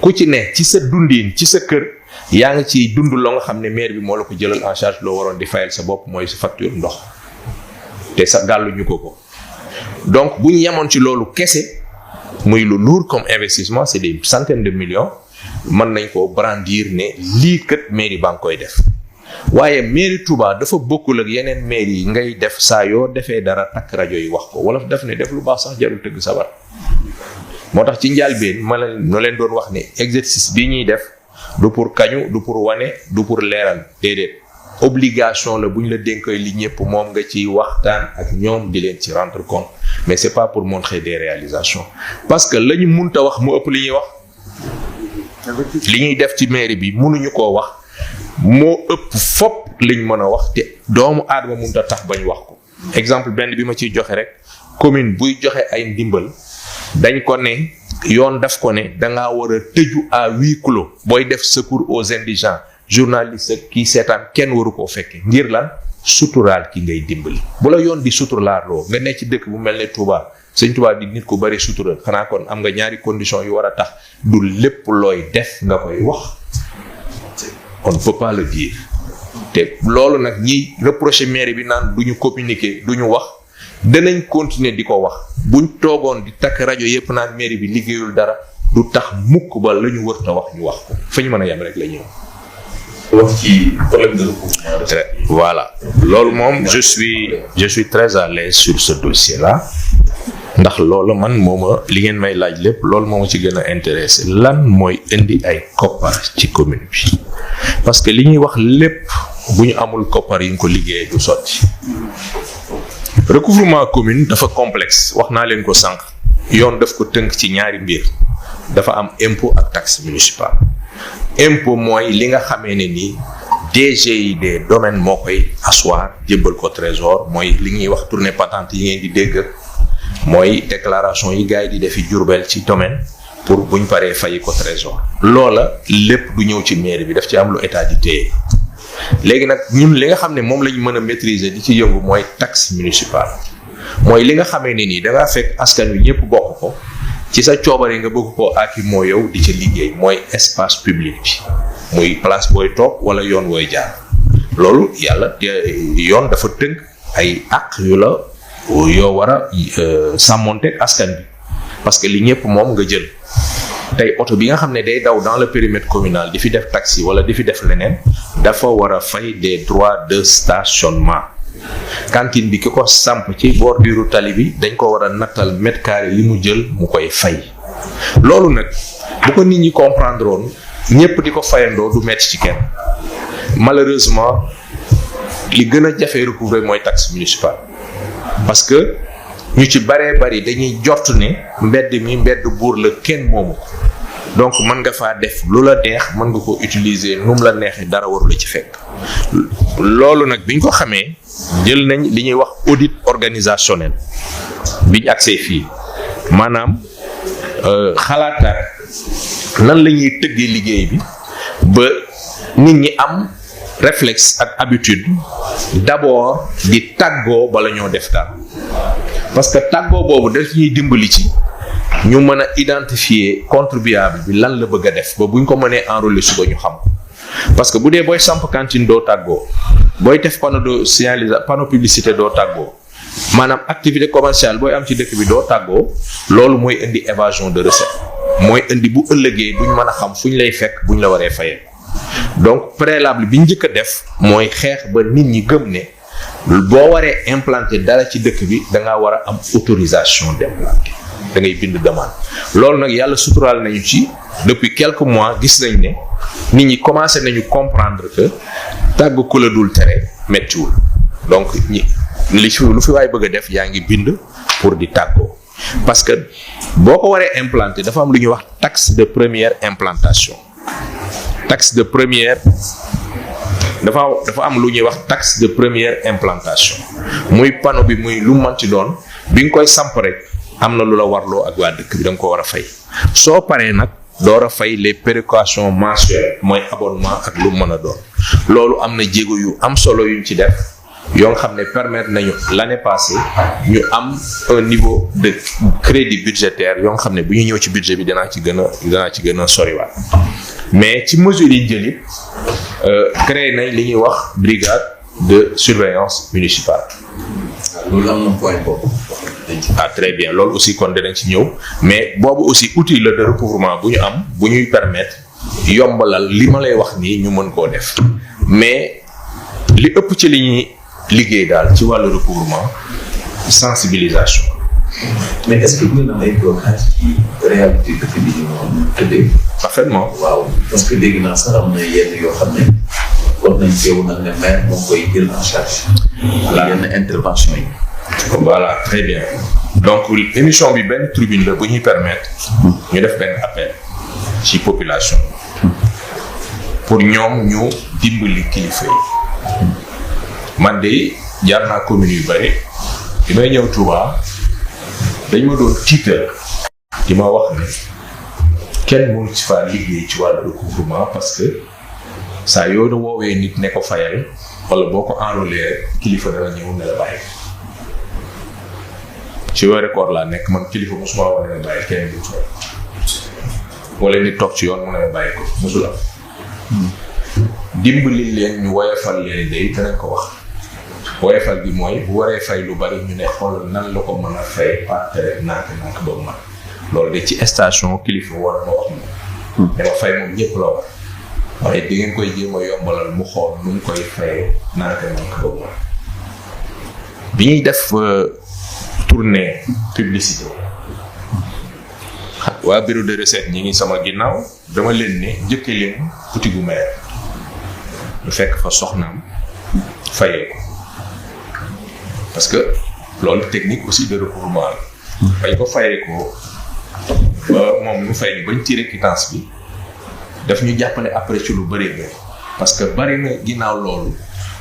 ku ci ne ci sa dundin ci sa kër yaa ngi ciy dund loo nga xam ne maire bi moo la ko jëlal en charge loo waroon di fayal sa bopp mooy sa facture ndox te sa gàlluñu ko donc bu ñu yemoon ci loolu kese muy lu lourd comme investissement c'est des centaines de millions mën nañ koo brandir ne lii kat mairie baa ngi koy def waaye mairie Touba dafa bokkul ak yeneen mairie yi ngay def saa yoo defee dara takk rajo yi wax ko wala def ne def lu baax sax jarul tëgg sabar moo tax ci njàlbeen ma leen doon wax ne exercice bii ñuy def du pour kañu du pour wane du pour leeral déedéet obligation la bu ñu la dénkee li ñëpp moom nga ci waxtaan ak ñoom di leen ci rendre compte mais c'est pas pour montrer des réalisations parce que la ñu munta wax mu ëpp li ñuy wax li ñuy def ci mairie bi mënuñu koo wax moo ëpp fop liñ mën a wax te doomu aadama munta tax bañ wax ko exemple benn bi ma ciy joxe rek commune buy joxe ay ndimbal dañ ko ne yoon daf ko ne dangaa war a tëju à huis clos booy def secours aux indigents journaliste kii seetaan kenn waru koo fekke ngir lan suturaal ki ngay dimbali bu la yoon di suturaaloo nga ne ci dëkk bu mel ne Touba sëñ Touba di nit ku bari sutural xanaa kon am nga ñaari condition yu war a tax du lépp looy def nga koy wax on ne peut pas le dire te loolu nag ñiy reprocher mairie bi naan du ñu communiquer du ñu wax danañ continuer di ko wax buñ toogoon di takk rajo yépp naan mairie bi liggéeyul dara du tax mukk ba la ñu wër ta wax ñu wax ko fa ñu mën a yem rek la ñuy wax ci problème de recouvrement. Voilà loolu moom je suis très à l'aise sur ce dossier là ndax loolu man mooma li ngeen may laaj lépp loolu mooma ci gën a intéressé lan mooy indi ay koppar ci commune bi parce que li ñuy wax lépp bu ñu amul koppar yi ñu ko liggéeyee du sotti recouvrement commune dafa complexe wax naa leen ko sànq yoon daf ko tënk ci ñaari mbir dafa am impôt ak taxe municipale impôt mooy li nga xamee ne ni DGI des domaines moo koy asseoir jébbal ko trésor mooy li ñuy wax tournée patente yi ngeen di dégg mooy déclaration yi gars yi di defi Jurbel ci domaine pour buñ paree fay ko trésor loola lépp du ñëw ci mairie bi daf ci am lu état di téye léegi nag ñun li nga xam ne moom lañ mën a maîtriser di ci yëngu mooy taxe municipale mooy li nga xamee ne nii da ngaa fekk askan wi ñëpp bokk ko ci sa coobare nga bëgg koo aki moo yow di ca liggéey mooy espace public bi muy place booy toog wala yoon wooy jaar loolu yàlla yoon dafa tënk ay àq yu la yoo war a sàmmonteeg askan bi parce que li ñëpp moom nga jël tey oto bi nga xam ne day daw dans le périmètre communal di fi def taxi wala di fi def leneen dafa war a fay des droits de stationnement cantine bi ki ko samp ci bordure tali bi dañ ko war a nattal mètre carré li mu jël mu koy fay loolu nag bu ko nit ñi comprendre woon ñëpp di ko fayandoo du metti ci kenn malheureusement li gën a jafe recouvrer mooy taxe municipale parce que ñu ci baree bari dañuy jort ne mbedd mi mbedd buur la kenn moomu ko donc mën nga faa def lu la neex mën nga ko utiliser nu mu la neexee dara waru la ci fekk loolu nag biñ ko xamee jël nañ li ñuy wax audit organisationnel biñ agsee fii maanaam xalaataat nan la ñuy tëggee liggéey bi ba nit ñi am réflexe ak habitude d'abord di tàggoo bala ñoo def dara parce que tàggoo boobu daf ñuy dimbali ci ñu mën a identifier contribuable bi lan la bëgg a def ba buñ ko mënee enrôler suba ñu xam parce que bu dee booy samp cantine doo tàggoo booy def panneau de signalisation panneau publicité doo tàggoo maanaam activité commerciale booy am ci dëkk bi doo tàggoo loolu mooy indi évasion de recette mooy indi bu ëllëgee duñ mën a xam fu ñu lay fekk buñ la waree fayee donc préalable bi njëkk a def mooy xeex ba nit ñi gëm ne boo waree implanter dara ci dëkk bi da ngaa war a am autorisation d'implanter da ngay bind demande loolu nag yàlla suturaal nañu ci depuis quelques mois gis nañ ne nit ñi commencé nañu comprendre que tàgg ku la dul tere méttiwul donc ñi lu fi waay bëgg a def yaa ngi bind pour di tàggoo parce que boo ko waree implanter dafa am lu ñuy wax taxe de première implantation taxe de première dafa am lu ñuy wax taxe de première implantation muy panneau bi muy lu manti doon bi nga koy samp rek am na lu la warloo ak waa dëkk bi da nga ko war a fay soo paree nag door a fay les péréquations mensuelles mooy abonnement ak lu mën a doon loolu am na jéego yu am solo yuñ ci def yoo nga xam ne permettre nañu l'année passée ñu am un niveau de crédit budgétaire yoo nga xam ne bu ñu ñëw ci budget bi danaa ci gën a soriwaat mais ci mesures yi jëlit créé nañ li ñuy wax brigade de surveillance municipale. loolu am na point boobu. Très bien loolu aussi kon dinañ ci ñëw mais boobu aussi outil la de recouvrement bu ñu am bu ñuy permettre yombalal li ma lay wax nii ñu mën koo def mais li ëpp ci li ñuy liggéey daal ci wàllu recouvrement sensibilisation. mais est-ce que mën na ay blocage ci réalité dëkk bi ñu moom tëddee. parfaitement. waaw parce que dégg naa sax am na yenn yoo xam ne war nañ teewu nag ne maire moom koy jël en charge. voilà yenn intervention yi. Voilà, très bien. Donc émission bi benn tribune la bu ñuy permettre ñu def benn appel ci population pour ñoom ñu dimbali kilifa yi man de jaar naa commune yu bari bi may ñëw Touba dañ ma doon tiital di ma wax ne kenn mënu ci faa liggéey ci wàllu recouvrement parce que saa yoo woowee nit ne ko fayal wala boo ko enrôlé rek kilifa dana ñëw ne la bàyyi. ci weeru koor laa nekk man kilifa mosuma wax ne ma bàyyi kenn du toog wala nit toog ci yoon mu ne ma bàyyi ko mosul am dimbali leen ñu woyofal leen day danañ ko wax woyofal gi mooy bu waree fay lu bari ñu ne xool nan la ko mën a fay par tere naaka boobu man loolu de ci station kilifa war na wax moom dama fay moom ñëpp la war waaye di ngeen koy jéem a yombalal mu xool nu mu koy fayee naaka boobu man bi ñuy def tournée publicité waa bureau de recette ñi ngi sama ginnaaw dama leen ne njëkke leen boutique gu maire ñu fekk fa soxnaam fayee ko parce que loolu technique aussi de recouvrement la bañ ko fayee ko ba moom ñu fay ni bañ tiré quittance bi daf ñu jàppale après ci lu bëree bëri parce que bari na ginnaaw loolu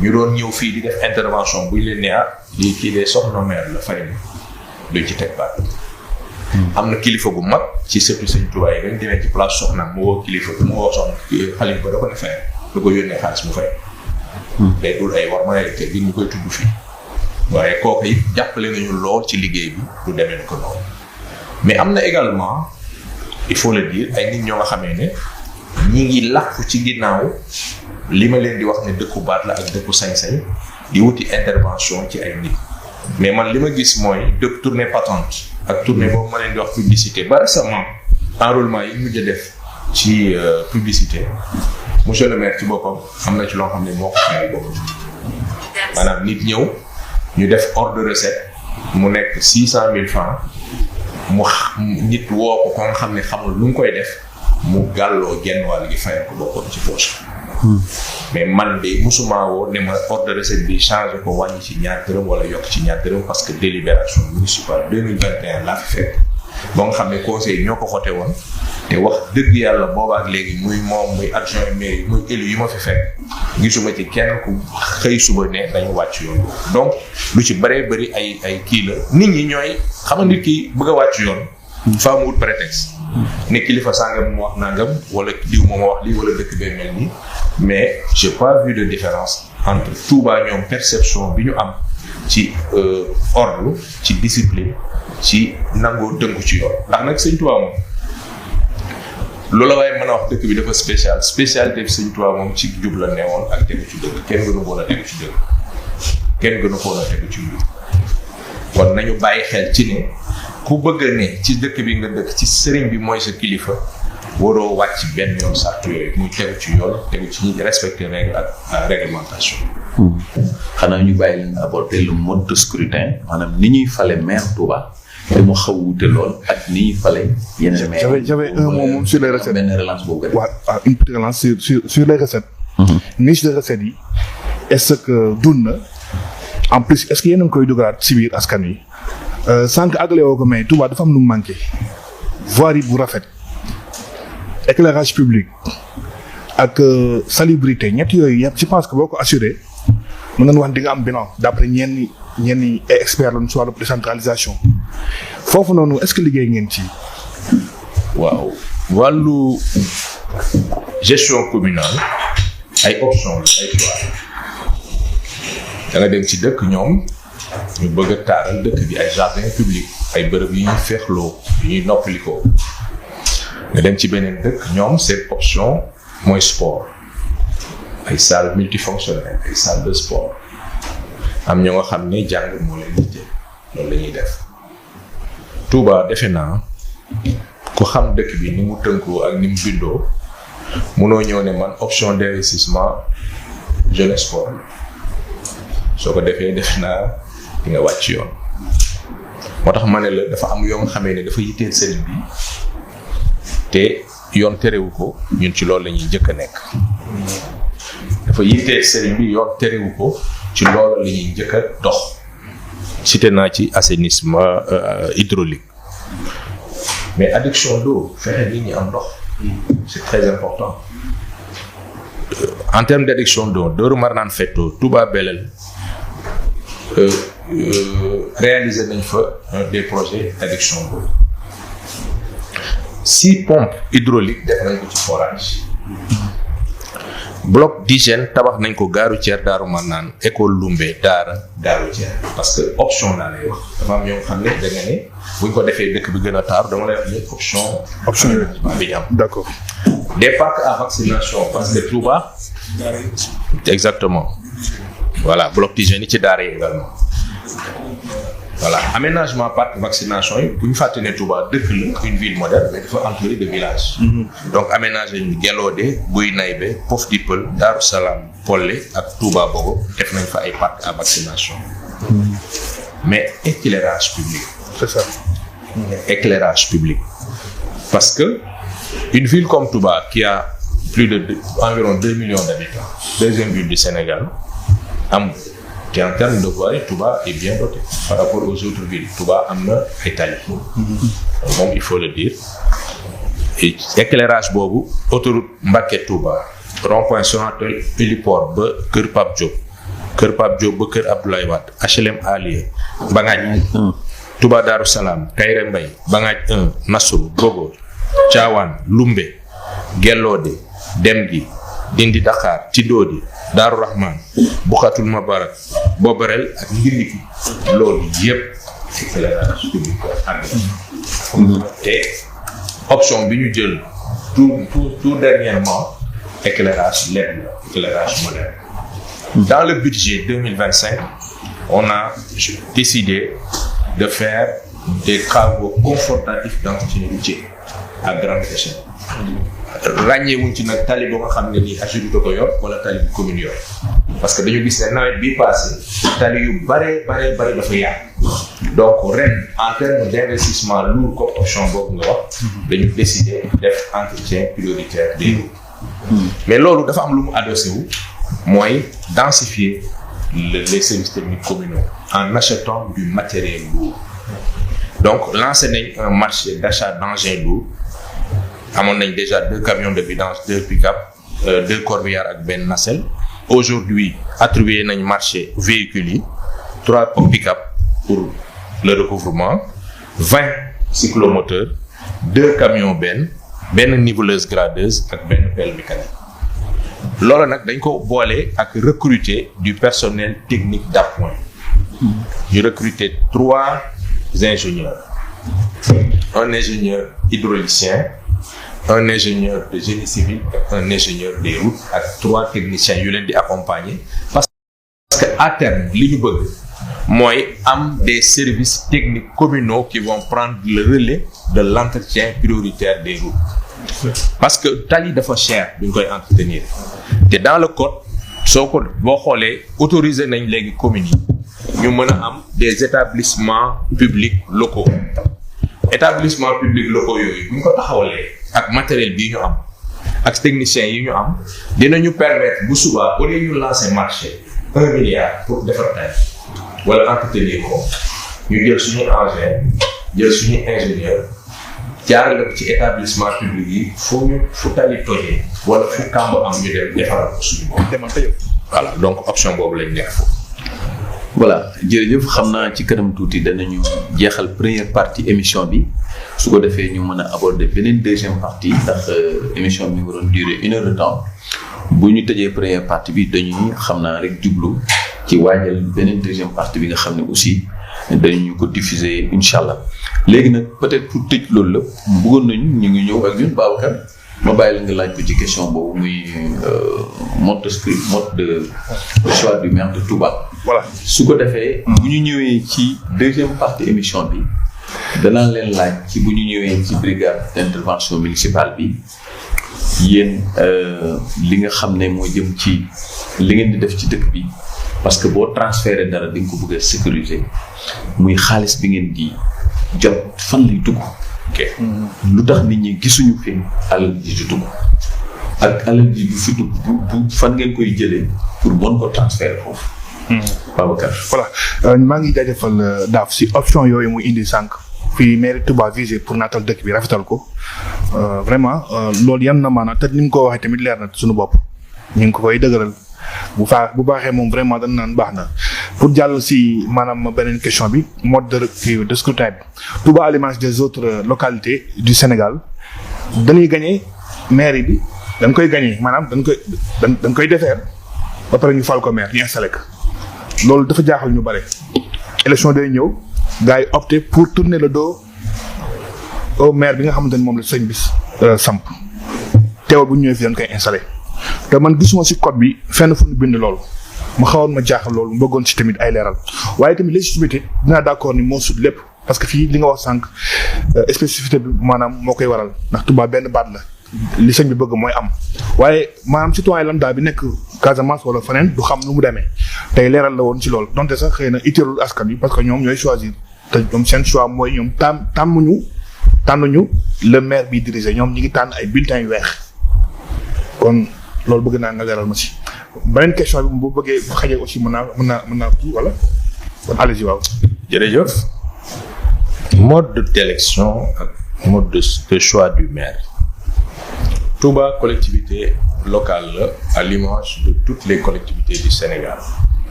ñu doon ñëw fii di def intervention buñ leen ne lii kii de soxna maire la fay na luñ ci teg baat am na kilifa gu mag ci sëtu Sëñ Tuubaa yi dañ demee ci place soxnaam mu woo kilifa mu woo soxna xalifa ba da ko ne fay da ko yónnee xaalis mu fay day dul ay war ma ne kër gi ñu koy tudd fii waaye kooku it jàppale nañu lool ci liggéey bi du demee ko noonu mais am na également il faut le dire ay nit ñoo nga xamee ne ñi ngi làqu ci ginnaaw li ma leen di wax ne dëkku baat la ak dëkku sañ-sañ di wuti intervention ci ay nit mais man li ma gis mooy dëkk tournée patente ak tournée boobu ma leen di wax publicité ba récemment enrôlement yi mujj a def ci publicité monsieur le maire ci boppam am na ci loo xam ne moo ko xayal boppam maanaam nit ñëw ñu def ordre de recette mu nekk 600,000 francs mu nit woo ko ko nga xam ne xamul lu mu koy def mu gàlloo genn wàll gi fayal ko boppam ci poche mais man de musuma woo ne ma ordre de recette bi changé ko wàññi ci ñaar dërëm wala yokk ci ñaar dërëm parce que délibération municipale 2021 laa fi fekk ba nga xam ne conseil ñoo ko xote woon te wax dëgg yàlla boobaak léegi muy moom muy adjoint mairie muy élu yi ma fi fekk gisuma ci kenn ku xëy suba ne dañu wàcc yoon donc lu ci bëree bëri ay kii la nit ñi ñooy xam nga nit ki bëgg a wàcc yoon faa mu wut prétexte ne kilifa sàngam mu wax nangam wala diw moo ma wax lii wala dëkk bee mel nii mais j'ai pas vu de différence entre Touba ñoom perception bi ñu am ci ordre ci discipline ci nangoo tënku ci yoon ndax nag Sëñ Touba moom loola waaye mën a wax dëkk bi dafa spécialité bi Sëñ Touba moom ci jub la neewoon ak tegu ci dëgg kenn gënu ko la tegu ci dëgg kenn gënu ko la tegu ci jub kon nañu bàyyi xel ci ne ku bëgg ne ci dëkk bi nga dëkk ci sëriñ bi mooy sa kilifa waroo wàcc benn yoon sartu yooyu muy tegu ci yoon tegu ci ñi respecter règle ak réglementation. xanaa ñu bàyyi leen aborder le mode de scrutin maanaam ni ñuy fale maire Touba te mu xaw wute lool ak ni ñuy fale yeneen maire. j'avais un mot sur les recettes. benn relance boobu rek. waaw une petite relance sur les recettes. niche de recettes yi est-ce que dund na en plus est-ce que yéen a ngi koy dugalaat si biir askan wi sànq àggale woo ko mais Touba dafa am lu mu manqué voirie bu rafet éclairage public ak salubrité ñett yooyu yëpp je pense que boo ko assuré mën nañu wax di nga am bilan d'après ñenn experts lañu si wàllu décentralisation foofu noonu est-ce que liggéey ngeen ci. waaw wàllu gestion communale ay option la ay choix da nga dem ci dëkk ñoom ñu bëgg a taaral dëkk bi ay jardin public ay bërëb yi ñuy féexloo yi ñuy noppalikoo nga dem ci beneen dëkk ñoom seen option mooy sport ay salle multifonctionnelle ay salle de sport am ñoo nga xam ne jàng moo leen di jël loolu la ñuy def Touba defe naa ku xam dëkk bi ni mu tënkoo ak ni mu bindoo munoo ñëw ne man option d'investissement jeunesse sport soo ko defee def naa di nga wàcc yoon moo tax ma ne la dafa am yoo nga xamee ne dafa yitteel sëriñ bi te yoon terewu ko ñun ci loolu la ñuy njëkk a nekk dafa yitteel sëriñ bi yoon terewu ko ci loolu la ñuy njëkk a dox cité naa ci assainissement hydraulique mais adduction d'eau fexe nit ñi am ndox c'est très important en termes d'adduction d'eau Darou Marnane Fetto Touba Belel réaliser nañ fa des projets d'adduction d'eau 6 pompes hydrauliques def nañ ko ci forage bloc d'hygiène tabax nañ ko gaaru Thier Darou Marnane école Lumbe Daaru Thier parce que option laa lay wax dafa am ñoo xam ne da nga ne buñ ko defee dëkk bi gën a taar dama lay wax ne option bi ñu am. D'accord. Des parcs à vaccination parce que Touba exactement voilà bloc d'hygiène yi ci daara yi également voilà aménagement parc vaccination yi bu ñu fàtte ne Touba dëkk la une ville moderne mais dafa entouré de villages. Donc aménagé ñu Gelode Guy Naybe Pof Dipel Darou Salam Polle ak Touba Bogo def nañ fa ay parc à vaccination. Mais éclairage public. C'est ça. Éclairage public parce que une ville comme Touba qui a plus de environ 2 millions d'habitants deuxième ville du Sénégal am qui en termes de voirie Touba est bien doté par rapport aux autres villes Touba am na ay tali moom il faut le dire et éclairage boobu autoroute Mbacké Touba rond-point Sonatel héliport ba Kër Pape Diop ba Kër Abdoulaye Wade HLM Alieu Bangaaj Touba Darou Salam Kayre Mbay Bangaaj 1 Nassau Bogo Thiawane Lumbe Gelode Demgi Dindi Dakar Tidodi Darou Rahman Boukhatoul Mabarak Bobarel ak Ngiliki loolu yëpp éclairage public ak te option bi ñu jël tout dernièrement éclairage LED éclairage moderne. Dans le budget 2025 on a décidé de faire des travaux confortatifs d'entretien routier à grande échelle. ràññeewuñ ci nag tali boo nga xam ne nii Agirut ko yor wala tali bu commune yor parce que dañu gis ne nawet bii passé tali yu bare dafa yàqu donc ren en termes d'investissement lourd comme option boobu nga wax dañu décider def entretien prioritaire des routes mais loolu dafa am lu mu adossé wu mooy densifier les services techniques communaux en achetant du matériel lourd donc lancé nañ un marché d'achat d'engins lourds amoon nañ déjà 2 camions de vidange 2 pick-up 2 corbillards ak benn nacelle aujourd'hui attribué nañ marché véhicules yi 3 pick-up pour le recouvrement 20 cyclomoteurs 2 camions benn niveleuse gradeuse ak benn pelle mécanique loolu nag dañ ko boole ak recruter du personnel technique d'appoint ñu recruter 3 ingénieurs un ingénieur hydraulicien un ingénieur de génie civil un ingénieur des routes ak 3 techniciens yu leen di accompagner parce que à terme li ñu bëgg mooy am des services techniques communaux qui vont prendre le relais de l'entretien prioritaire des routes parce que tali dafa cher bi ñu koy entretenir te dans le code soo ko boo xoolee autorisé nañ léegi communes yi ñu mën a am des établissements publics locaux établissements publics locaux yooyu bu ñu ko taxawalee ak matériel bii ñu am ak techniciens yi ñu am dinañu permettre bu subaa au lieu ñu lancer marché 1 milliard pour defar tali wala entretenir ko ñu jël suñu engin jël suñu ingénieur jaarale ko ci établissement public yi fu tali tojee wala fu kàmb am ñu dem defaral ko suñu bopp. voilà donc option boobu lañ nekk foofu. voilà jërëjëf xam naa ci kanam tuuti danañu jeexal première partie émission bi su ko defee ñu mën a aborder beneen deuxième partie ndax émission bi waroon durer 1 heure de temps bu ñu tëjee première partie bi dañuy xam naa rek jublu ci waajal beneen deuxième partie bi nga xam ne aussi dañu ko diffuser incha allah léegi nag peut-être pour tëj loolu la bëggoon nañu ñu ngi ñëw ak ñun Babacar ma bàyyi la nga laaj ko ci question boobu muy mode de choix du maire de Touba. voilà su ko defee. bu ñu ñëwee ci deuxième partie émission bi danaa leen laaj ci bu ñu ñëwee ci brigade d'intervention municipale bi yéen li nga xam ne moo jëm ci li ngeen di def ci dëkk bi parce que boo transféré dara di nga ko bëgg a sécuriser muy xaalis bi ngeen di jot fan lay dugg. ok lu tax nit ñi gisuñu fi alal ji di dugg ak alal ji bu fi dugg bu fan ngeen koy jëlee pour mën ko transférer foofu. Babacar. voilà maa ngi jaajëfal daaf si option yooyu muy indi sànq fii mairie Touba visé pour naatal dëkk bi rafetal ko vraiment loolu yan na maanaam te ni mu ko waxee tamit leer na suñu bopp ñu ngi ko koy dëgëral bu baaxee moom vraiment dañ naan baax na pour jàll si maanaam beneen question bi mode de scrutin bi Touba à l'image des autres localités du Sénégal dañuy gagné mairie bi dañ koy gagné maanaam dañ koy defeer ba pare ñu fal ko maire ñu installé ko loolu dafa jaaxal ñu bare élection day ñëw gars yi opté pour tourner le dos au maire bi nga xamante ni moom la sëñ bi samp teewal bu ñu ñëwee fii dañ koy installé te man gisuma si code bi fenn fu ñu bind loolu ma xawoon ma jaaxal loolu mu bëggoon si tamit ay leeral waaye tamit légitimité dinaa d'accord ni moo sut lépp parce que fii li nga wax sànq spécificité bi maanaam moo koy waral ndax Touba benn baat la li sëñ bi bëgg mooy am waaye maanaam citoyen lambda bi nekk Casamance wala feneen du xam nu mu demee tey leeral la woon ci loolu donte sax xëy na itteelul askan bi parce que ñoom ñooy choisir te ñoom seen choix mooy ñoom tànnuñu le maire bi dirigé ñoom ñi ngi tànn ay bulletins yu weex kon loolu bëgg naa nga leeral ma si beneen question bi bu bëggee bu xajee aussi mën naa kii wala kon allez-y waaw. jërëjëf mode d'élection ak mode de choix du maire. Touba collectivité locale la à l'image de toutes les collectivités du Sénégal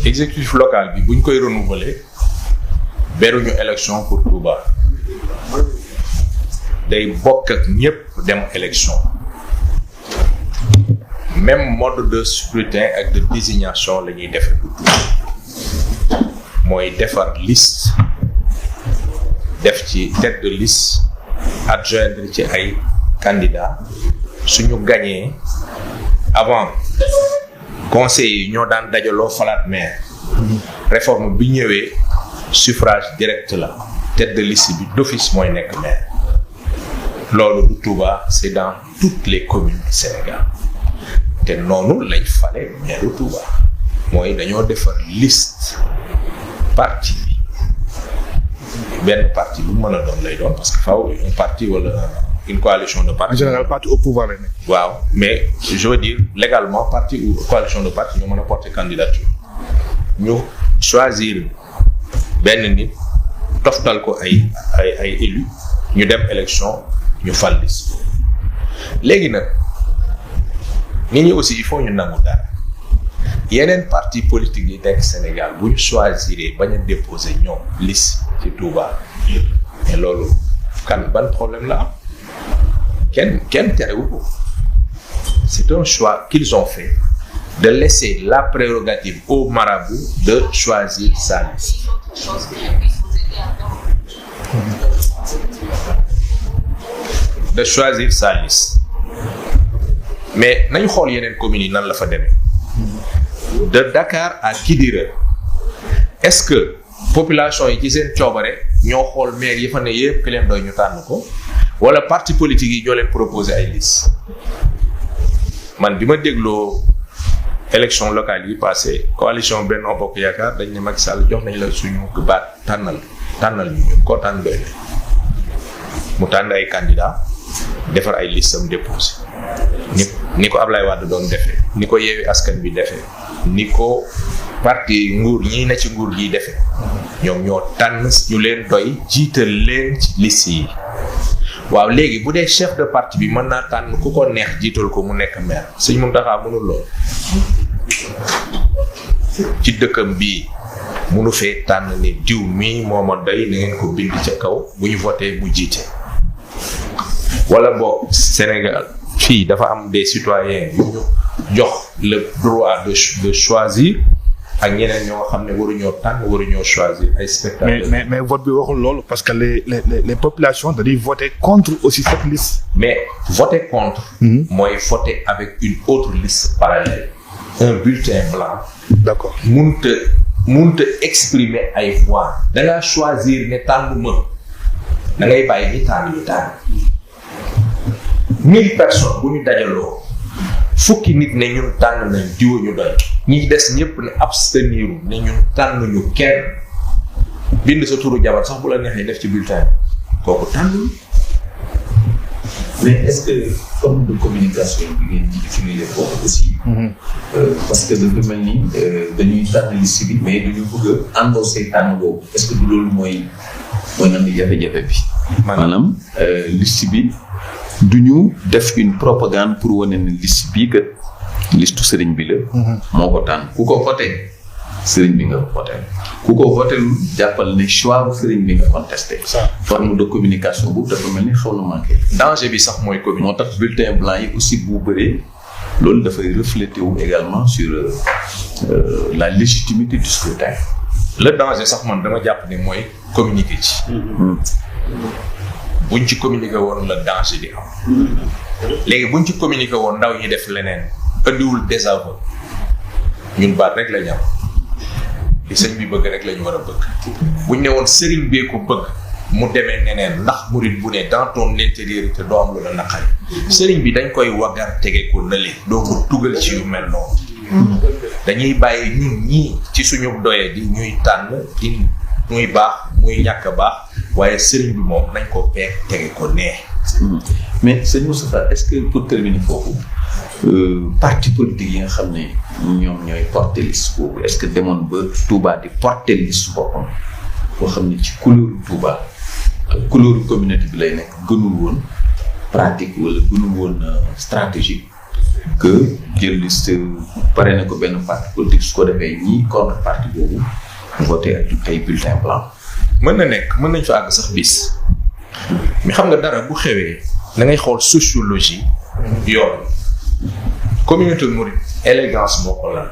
exécutif local bi bu ñu koy renouveler beruñu élection pour Touba day bokk ak ñëpp dem élection même mode de scrutin ak de désignation la ñuy def mooy defar liste def ci tête de liste adjoindre ci ay candidats suñu gagné avant conseil yi ñoo daan dajaloo falaat maire réforme bi ñëwee suffrage direct la tête de liste bi d'office mooy nekk maire loolu du Touba c'est dans toutes les communes du Sénégal te noonu lañ fale maire Touba mooy dañoo defar liste parti benn parti bu mën a doon lay doon parce que faaw un parti wala une coalition de partis. En général parti au pouvoir lay nekk. waaw mais je veux dire légalement parti ou coalition de partis ñoo mën a porter candidature ñu choisir benn nit toftal ko ay élus ñu dem élection ñu fal liste léegi nag nit ñi aussi il faut ñu nangu dara yeneen parti politique yi nekk Sénégal bu ñu choisir bañ a déposer ñoom liste ci Touba mais loolu ban problème la am kenn terewu ko c'est un choix qu'ils ont fait de laisser la prérogative au marabout de choisir sa liste. De choisir sa liste mais nañu xool yeneen communes yi nan la fa demee de Dakar à Kidira est-ce que population yi ci seen coobare ñoo xool maire yi fa ne yëpp ki leen doy ñu tànn ko wala parti politique yi ñoo leen proposer ay liste man bi ma dégloo élection locale yi passé coalition Benno Bokk Yaakaar dañ ne Macky Sall jox nañ la suñu baat tànnal ñu ko tànn doy mu tànn ay candidat defar ay liste am déposé ni ko Ablaye Wade doon defee ni ko Yewwi Askan bi defee ni ko parti nguur ñi ne ci nguur gi defee ñoom ñoo tànn ñu leen doy jiital leen ci liste yi waaw léegi bu dee chef de parti bi mën naa tànn ku ko neex jiital ko mu nekk maire Sëñ Mountakha mënul lool ci dëkkam bii munu fee tànn ne diw mii mooma doy na ngeen ko bind ca kaw bu ñu voté mu jiite. wala boog Sénégal fii dafa am des citoyens yu ñu jox le droit de choisir ak ñeneen ñoo xam ne waruñoo tànn waruñoo choisir ay spectateurs. mais vote bi waxul loolu parce que les populations dañuy voter contre aussi cette liste. mais voter contre. mooy voter avec une autre liste parallèle. un bulletin blanc. d'accord mënut a exprimer ay voix. da ngaa choisir ne tànn ma da ngay bàyyi ni tànn ñu tànn 1000 personnes bu ñu dajaloo fukki nit ne ñun tànn nañ diwa ñu doy ñi des ñëpp ne abstenir ne ñun tànn ñu kenn bind sa turu jabar sax bu la neexee def ci bulletin kooku tànn. mais est-ce que forme de communication bi ngeen di utiliser foofu aussi. parce que dafa mel ni dañuy tànn liste bi mais dañu bëgg a endossé tànn boobu est-ce que du loolu mooy andi jafe-jafe bi. maanaam liste bi du ñu def une propagande pour wane ne liste bii kat listu sëriñ bi la. moo ko tànn ku ko voté sëriñ bi nga voté ku ko voté lu jàppal ne choix bu sëriñ bi nga contesté. forme de communication boobu dafa mel ni xaw na manqué. danger bi sax mooy commune. moo tax bulletin blanc yi aussi bu bëree loolu dafay refléter wu également sur la légitimité du scrutin. le danger sax man dama jàpp ne mooy communiquer ci. buñ ci communiquer woon la danger di am. léegi buñ ci communiquer woon ndaw ñi def leneen andiwul désaveu ñun baat rek la ñu am li sëñ bi bëgg rek la ñu war a bëgg. buñ ne woon sëriñ bee ko bëgg mu demee neneen ndax murid bu ne dans ton intériorité doo am lu la naqari. sëriñ bi dañ koy waggar tege ko nële doo ko tugal ci yu mel noonu. dañuy bàyyi ñun ñii ci suñu doye di ñuy tànn di muy baax muy ñàkk baax waaye sëriñ bi moom nañ ko peeg tege ko nee. mais sëñ Moustapha est-ce que pour terminer foofu parti politique yi nga xam ne ñoom ñooy porter liste boobu est-ce que demoon ba Touba di porter liste boppam boo xam ne ci couleur Touba ak couleur communauté bi lay nekk gënul woon pratique wala gënul woon stratégique que jël liste pare na ko benn parti politique su ko defee ñii contre parti boobu voté ak ay bulletin blanc. mën na nekk mën nañ fa àgg sax bis mais xam nga dara bu xewee da ngay xool sociologie yoon communauté mouride élégance moo ko lan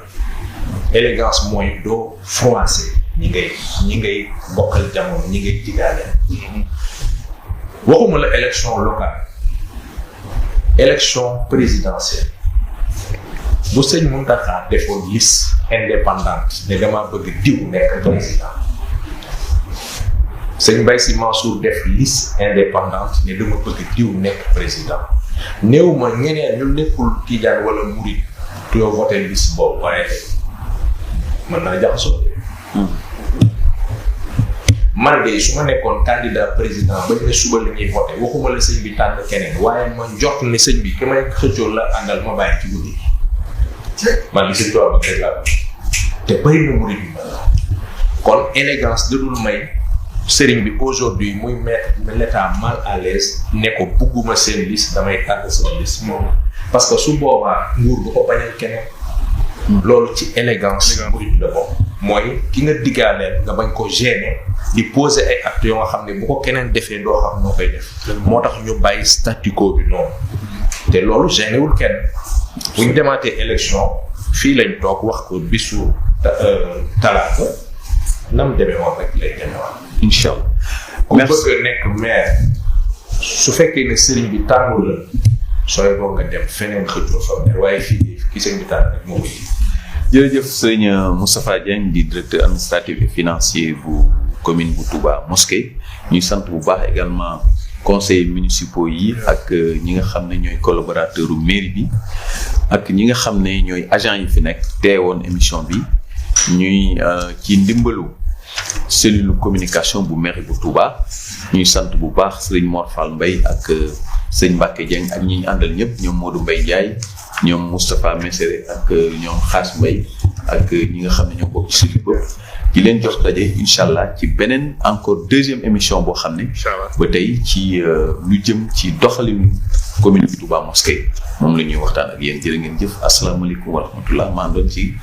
élégance mooy doo froissé ñi ngay bokkal jamono ñi ngay digaale. waxuma la élection locale élection présidentielle bu sëñ Mountakha defoon liste indépendante ne dama bëgg diw nekk président sëñ Mbaye Sy Mansour def liste indépendante ne dama bëgg diw nekk président néew ma ñeneen ñu nekkul Tijaan wala Murid yoo voté liste boobu waaye mën naa jaxasoo man de su ma nekkoon candidat président bañ ne suba la ñuy voté waxuma la sëñ bi tànn keneen waaye ma njort ne sëñ bi ki may xëccoo la àndal ma bàyyi ci guddi man li si toog rek laa te bëri na murid bi kon élégance da dul may sëriñ bi aujourd'hui muy mettre l'état mal à l'aise ne ko bugguma seen liste damay tànn sama liste moom parce que su boobaa nguur du ko bañal keneen loolu ci élégance murid la bokk mooy ki nga diggaaleel nga bañ ko gêner di poser ay actes yoo nga xam ne bu ko keneen defee doo xam noo koy def moo tax ñu bàyyi statu quo bi noonu te loolu gêné wul kenn bu ñu demaatee élection fii lañ toog wax ko bisu talaata nam demee woon rek lay demewaat incha allah. ku bëgg nekk maire su fekkee ne sëriñ bi tànnul la sooy boo nga dem feneen xëccoo fa maire waaye fii ki sëriñ bi tànn rek moo koy jërëjëf sëñ Moustapha Dieng di directeur administratif et financier bu commune bu Touba Mosquée ñuy sant bu baax également conseillers municipaux yi ak ñi nga xam ne ñooy collaborateurs u mairie bi ak ñi nga xam ne ñooy agents yi fi nekk teewoon émission bi ñuy ci ndimbalu cellule communication bu mairie bu Touba ñuy sant bu baax sëñ Mor Fall Mbaye ak sëñ Mbacke Dieng ak ñi ñu àndal ñëpp ñoom Modou Mbaye Ndiaye ñoom Moustapha Messere ak ñoom Xaas Mbaye ak ñi nga xam ne ñoo bokk ci cellule boobu di leen jox daje incha allah ci beneen encore deuxième émission boo xam ne ba tey ci lu jëm ci doxalinu commune bi Touba Mosquée moom la ñuy waxtaan ak yéen jërë ngeen jëf asalaamaaleykum wa rahmatullah maa doon ci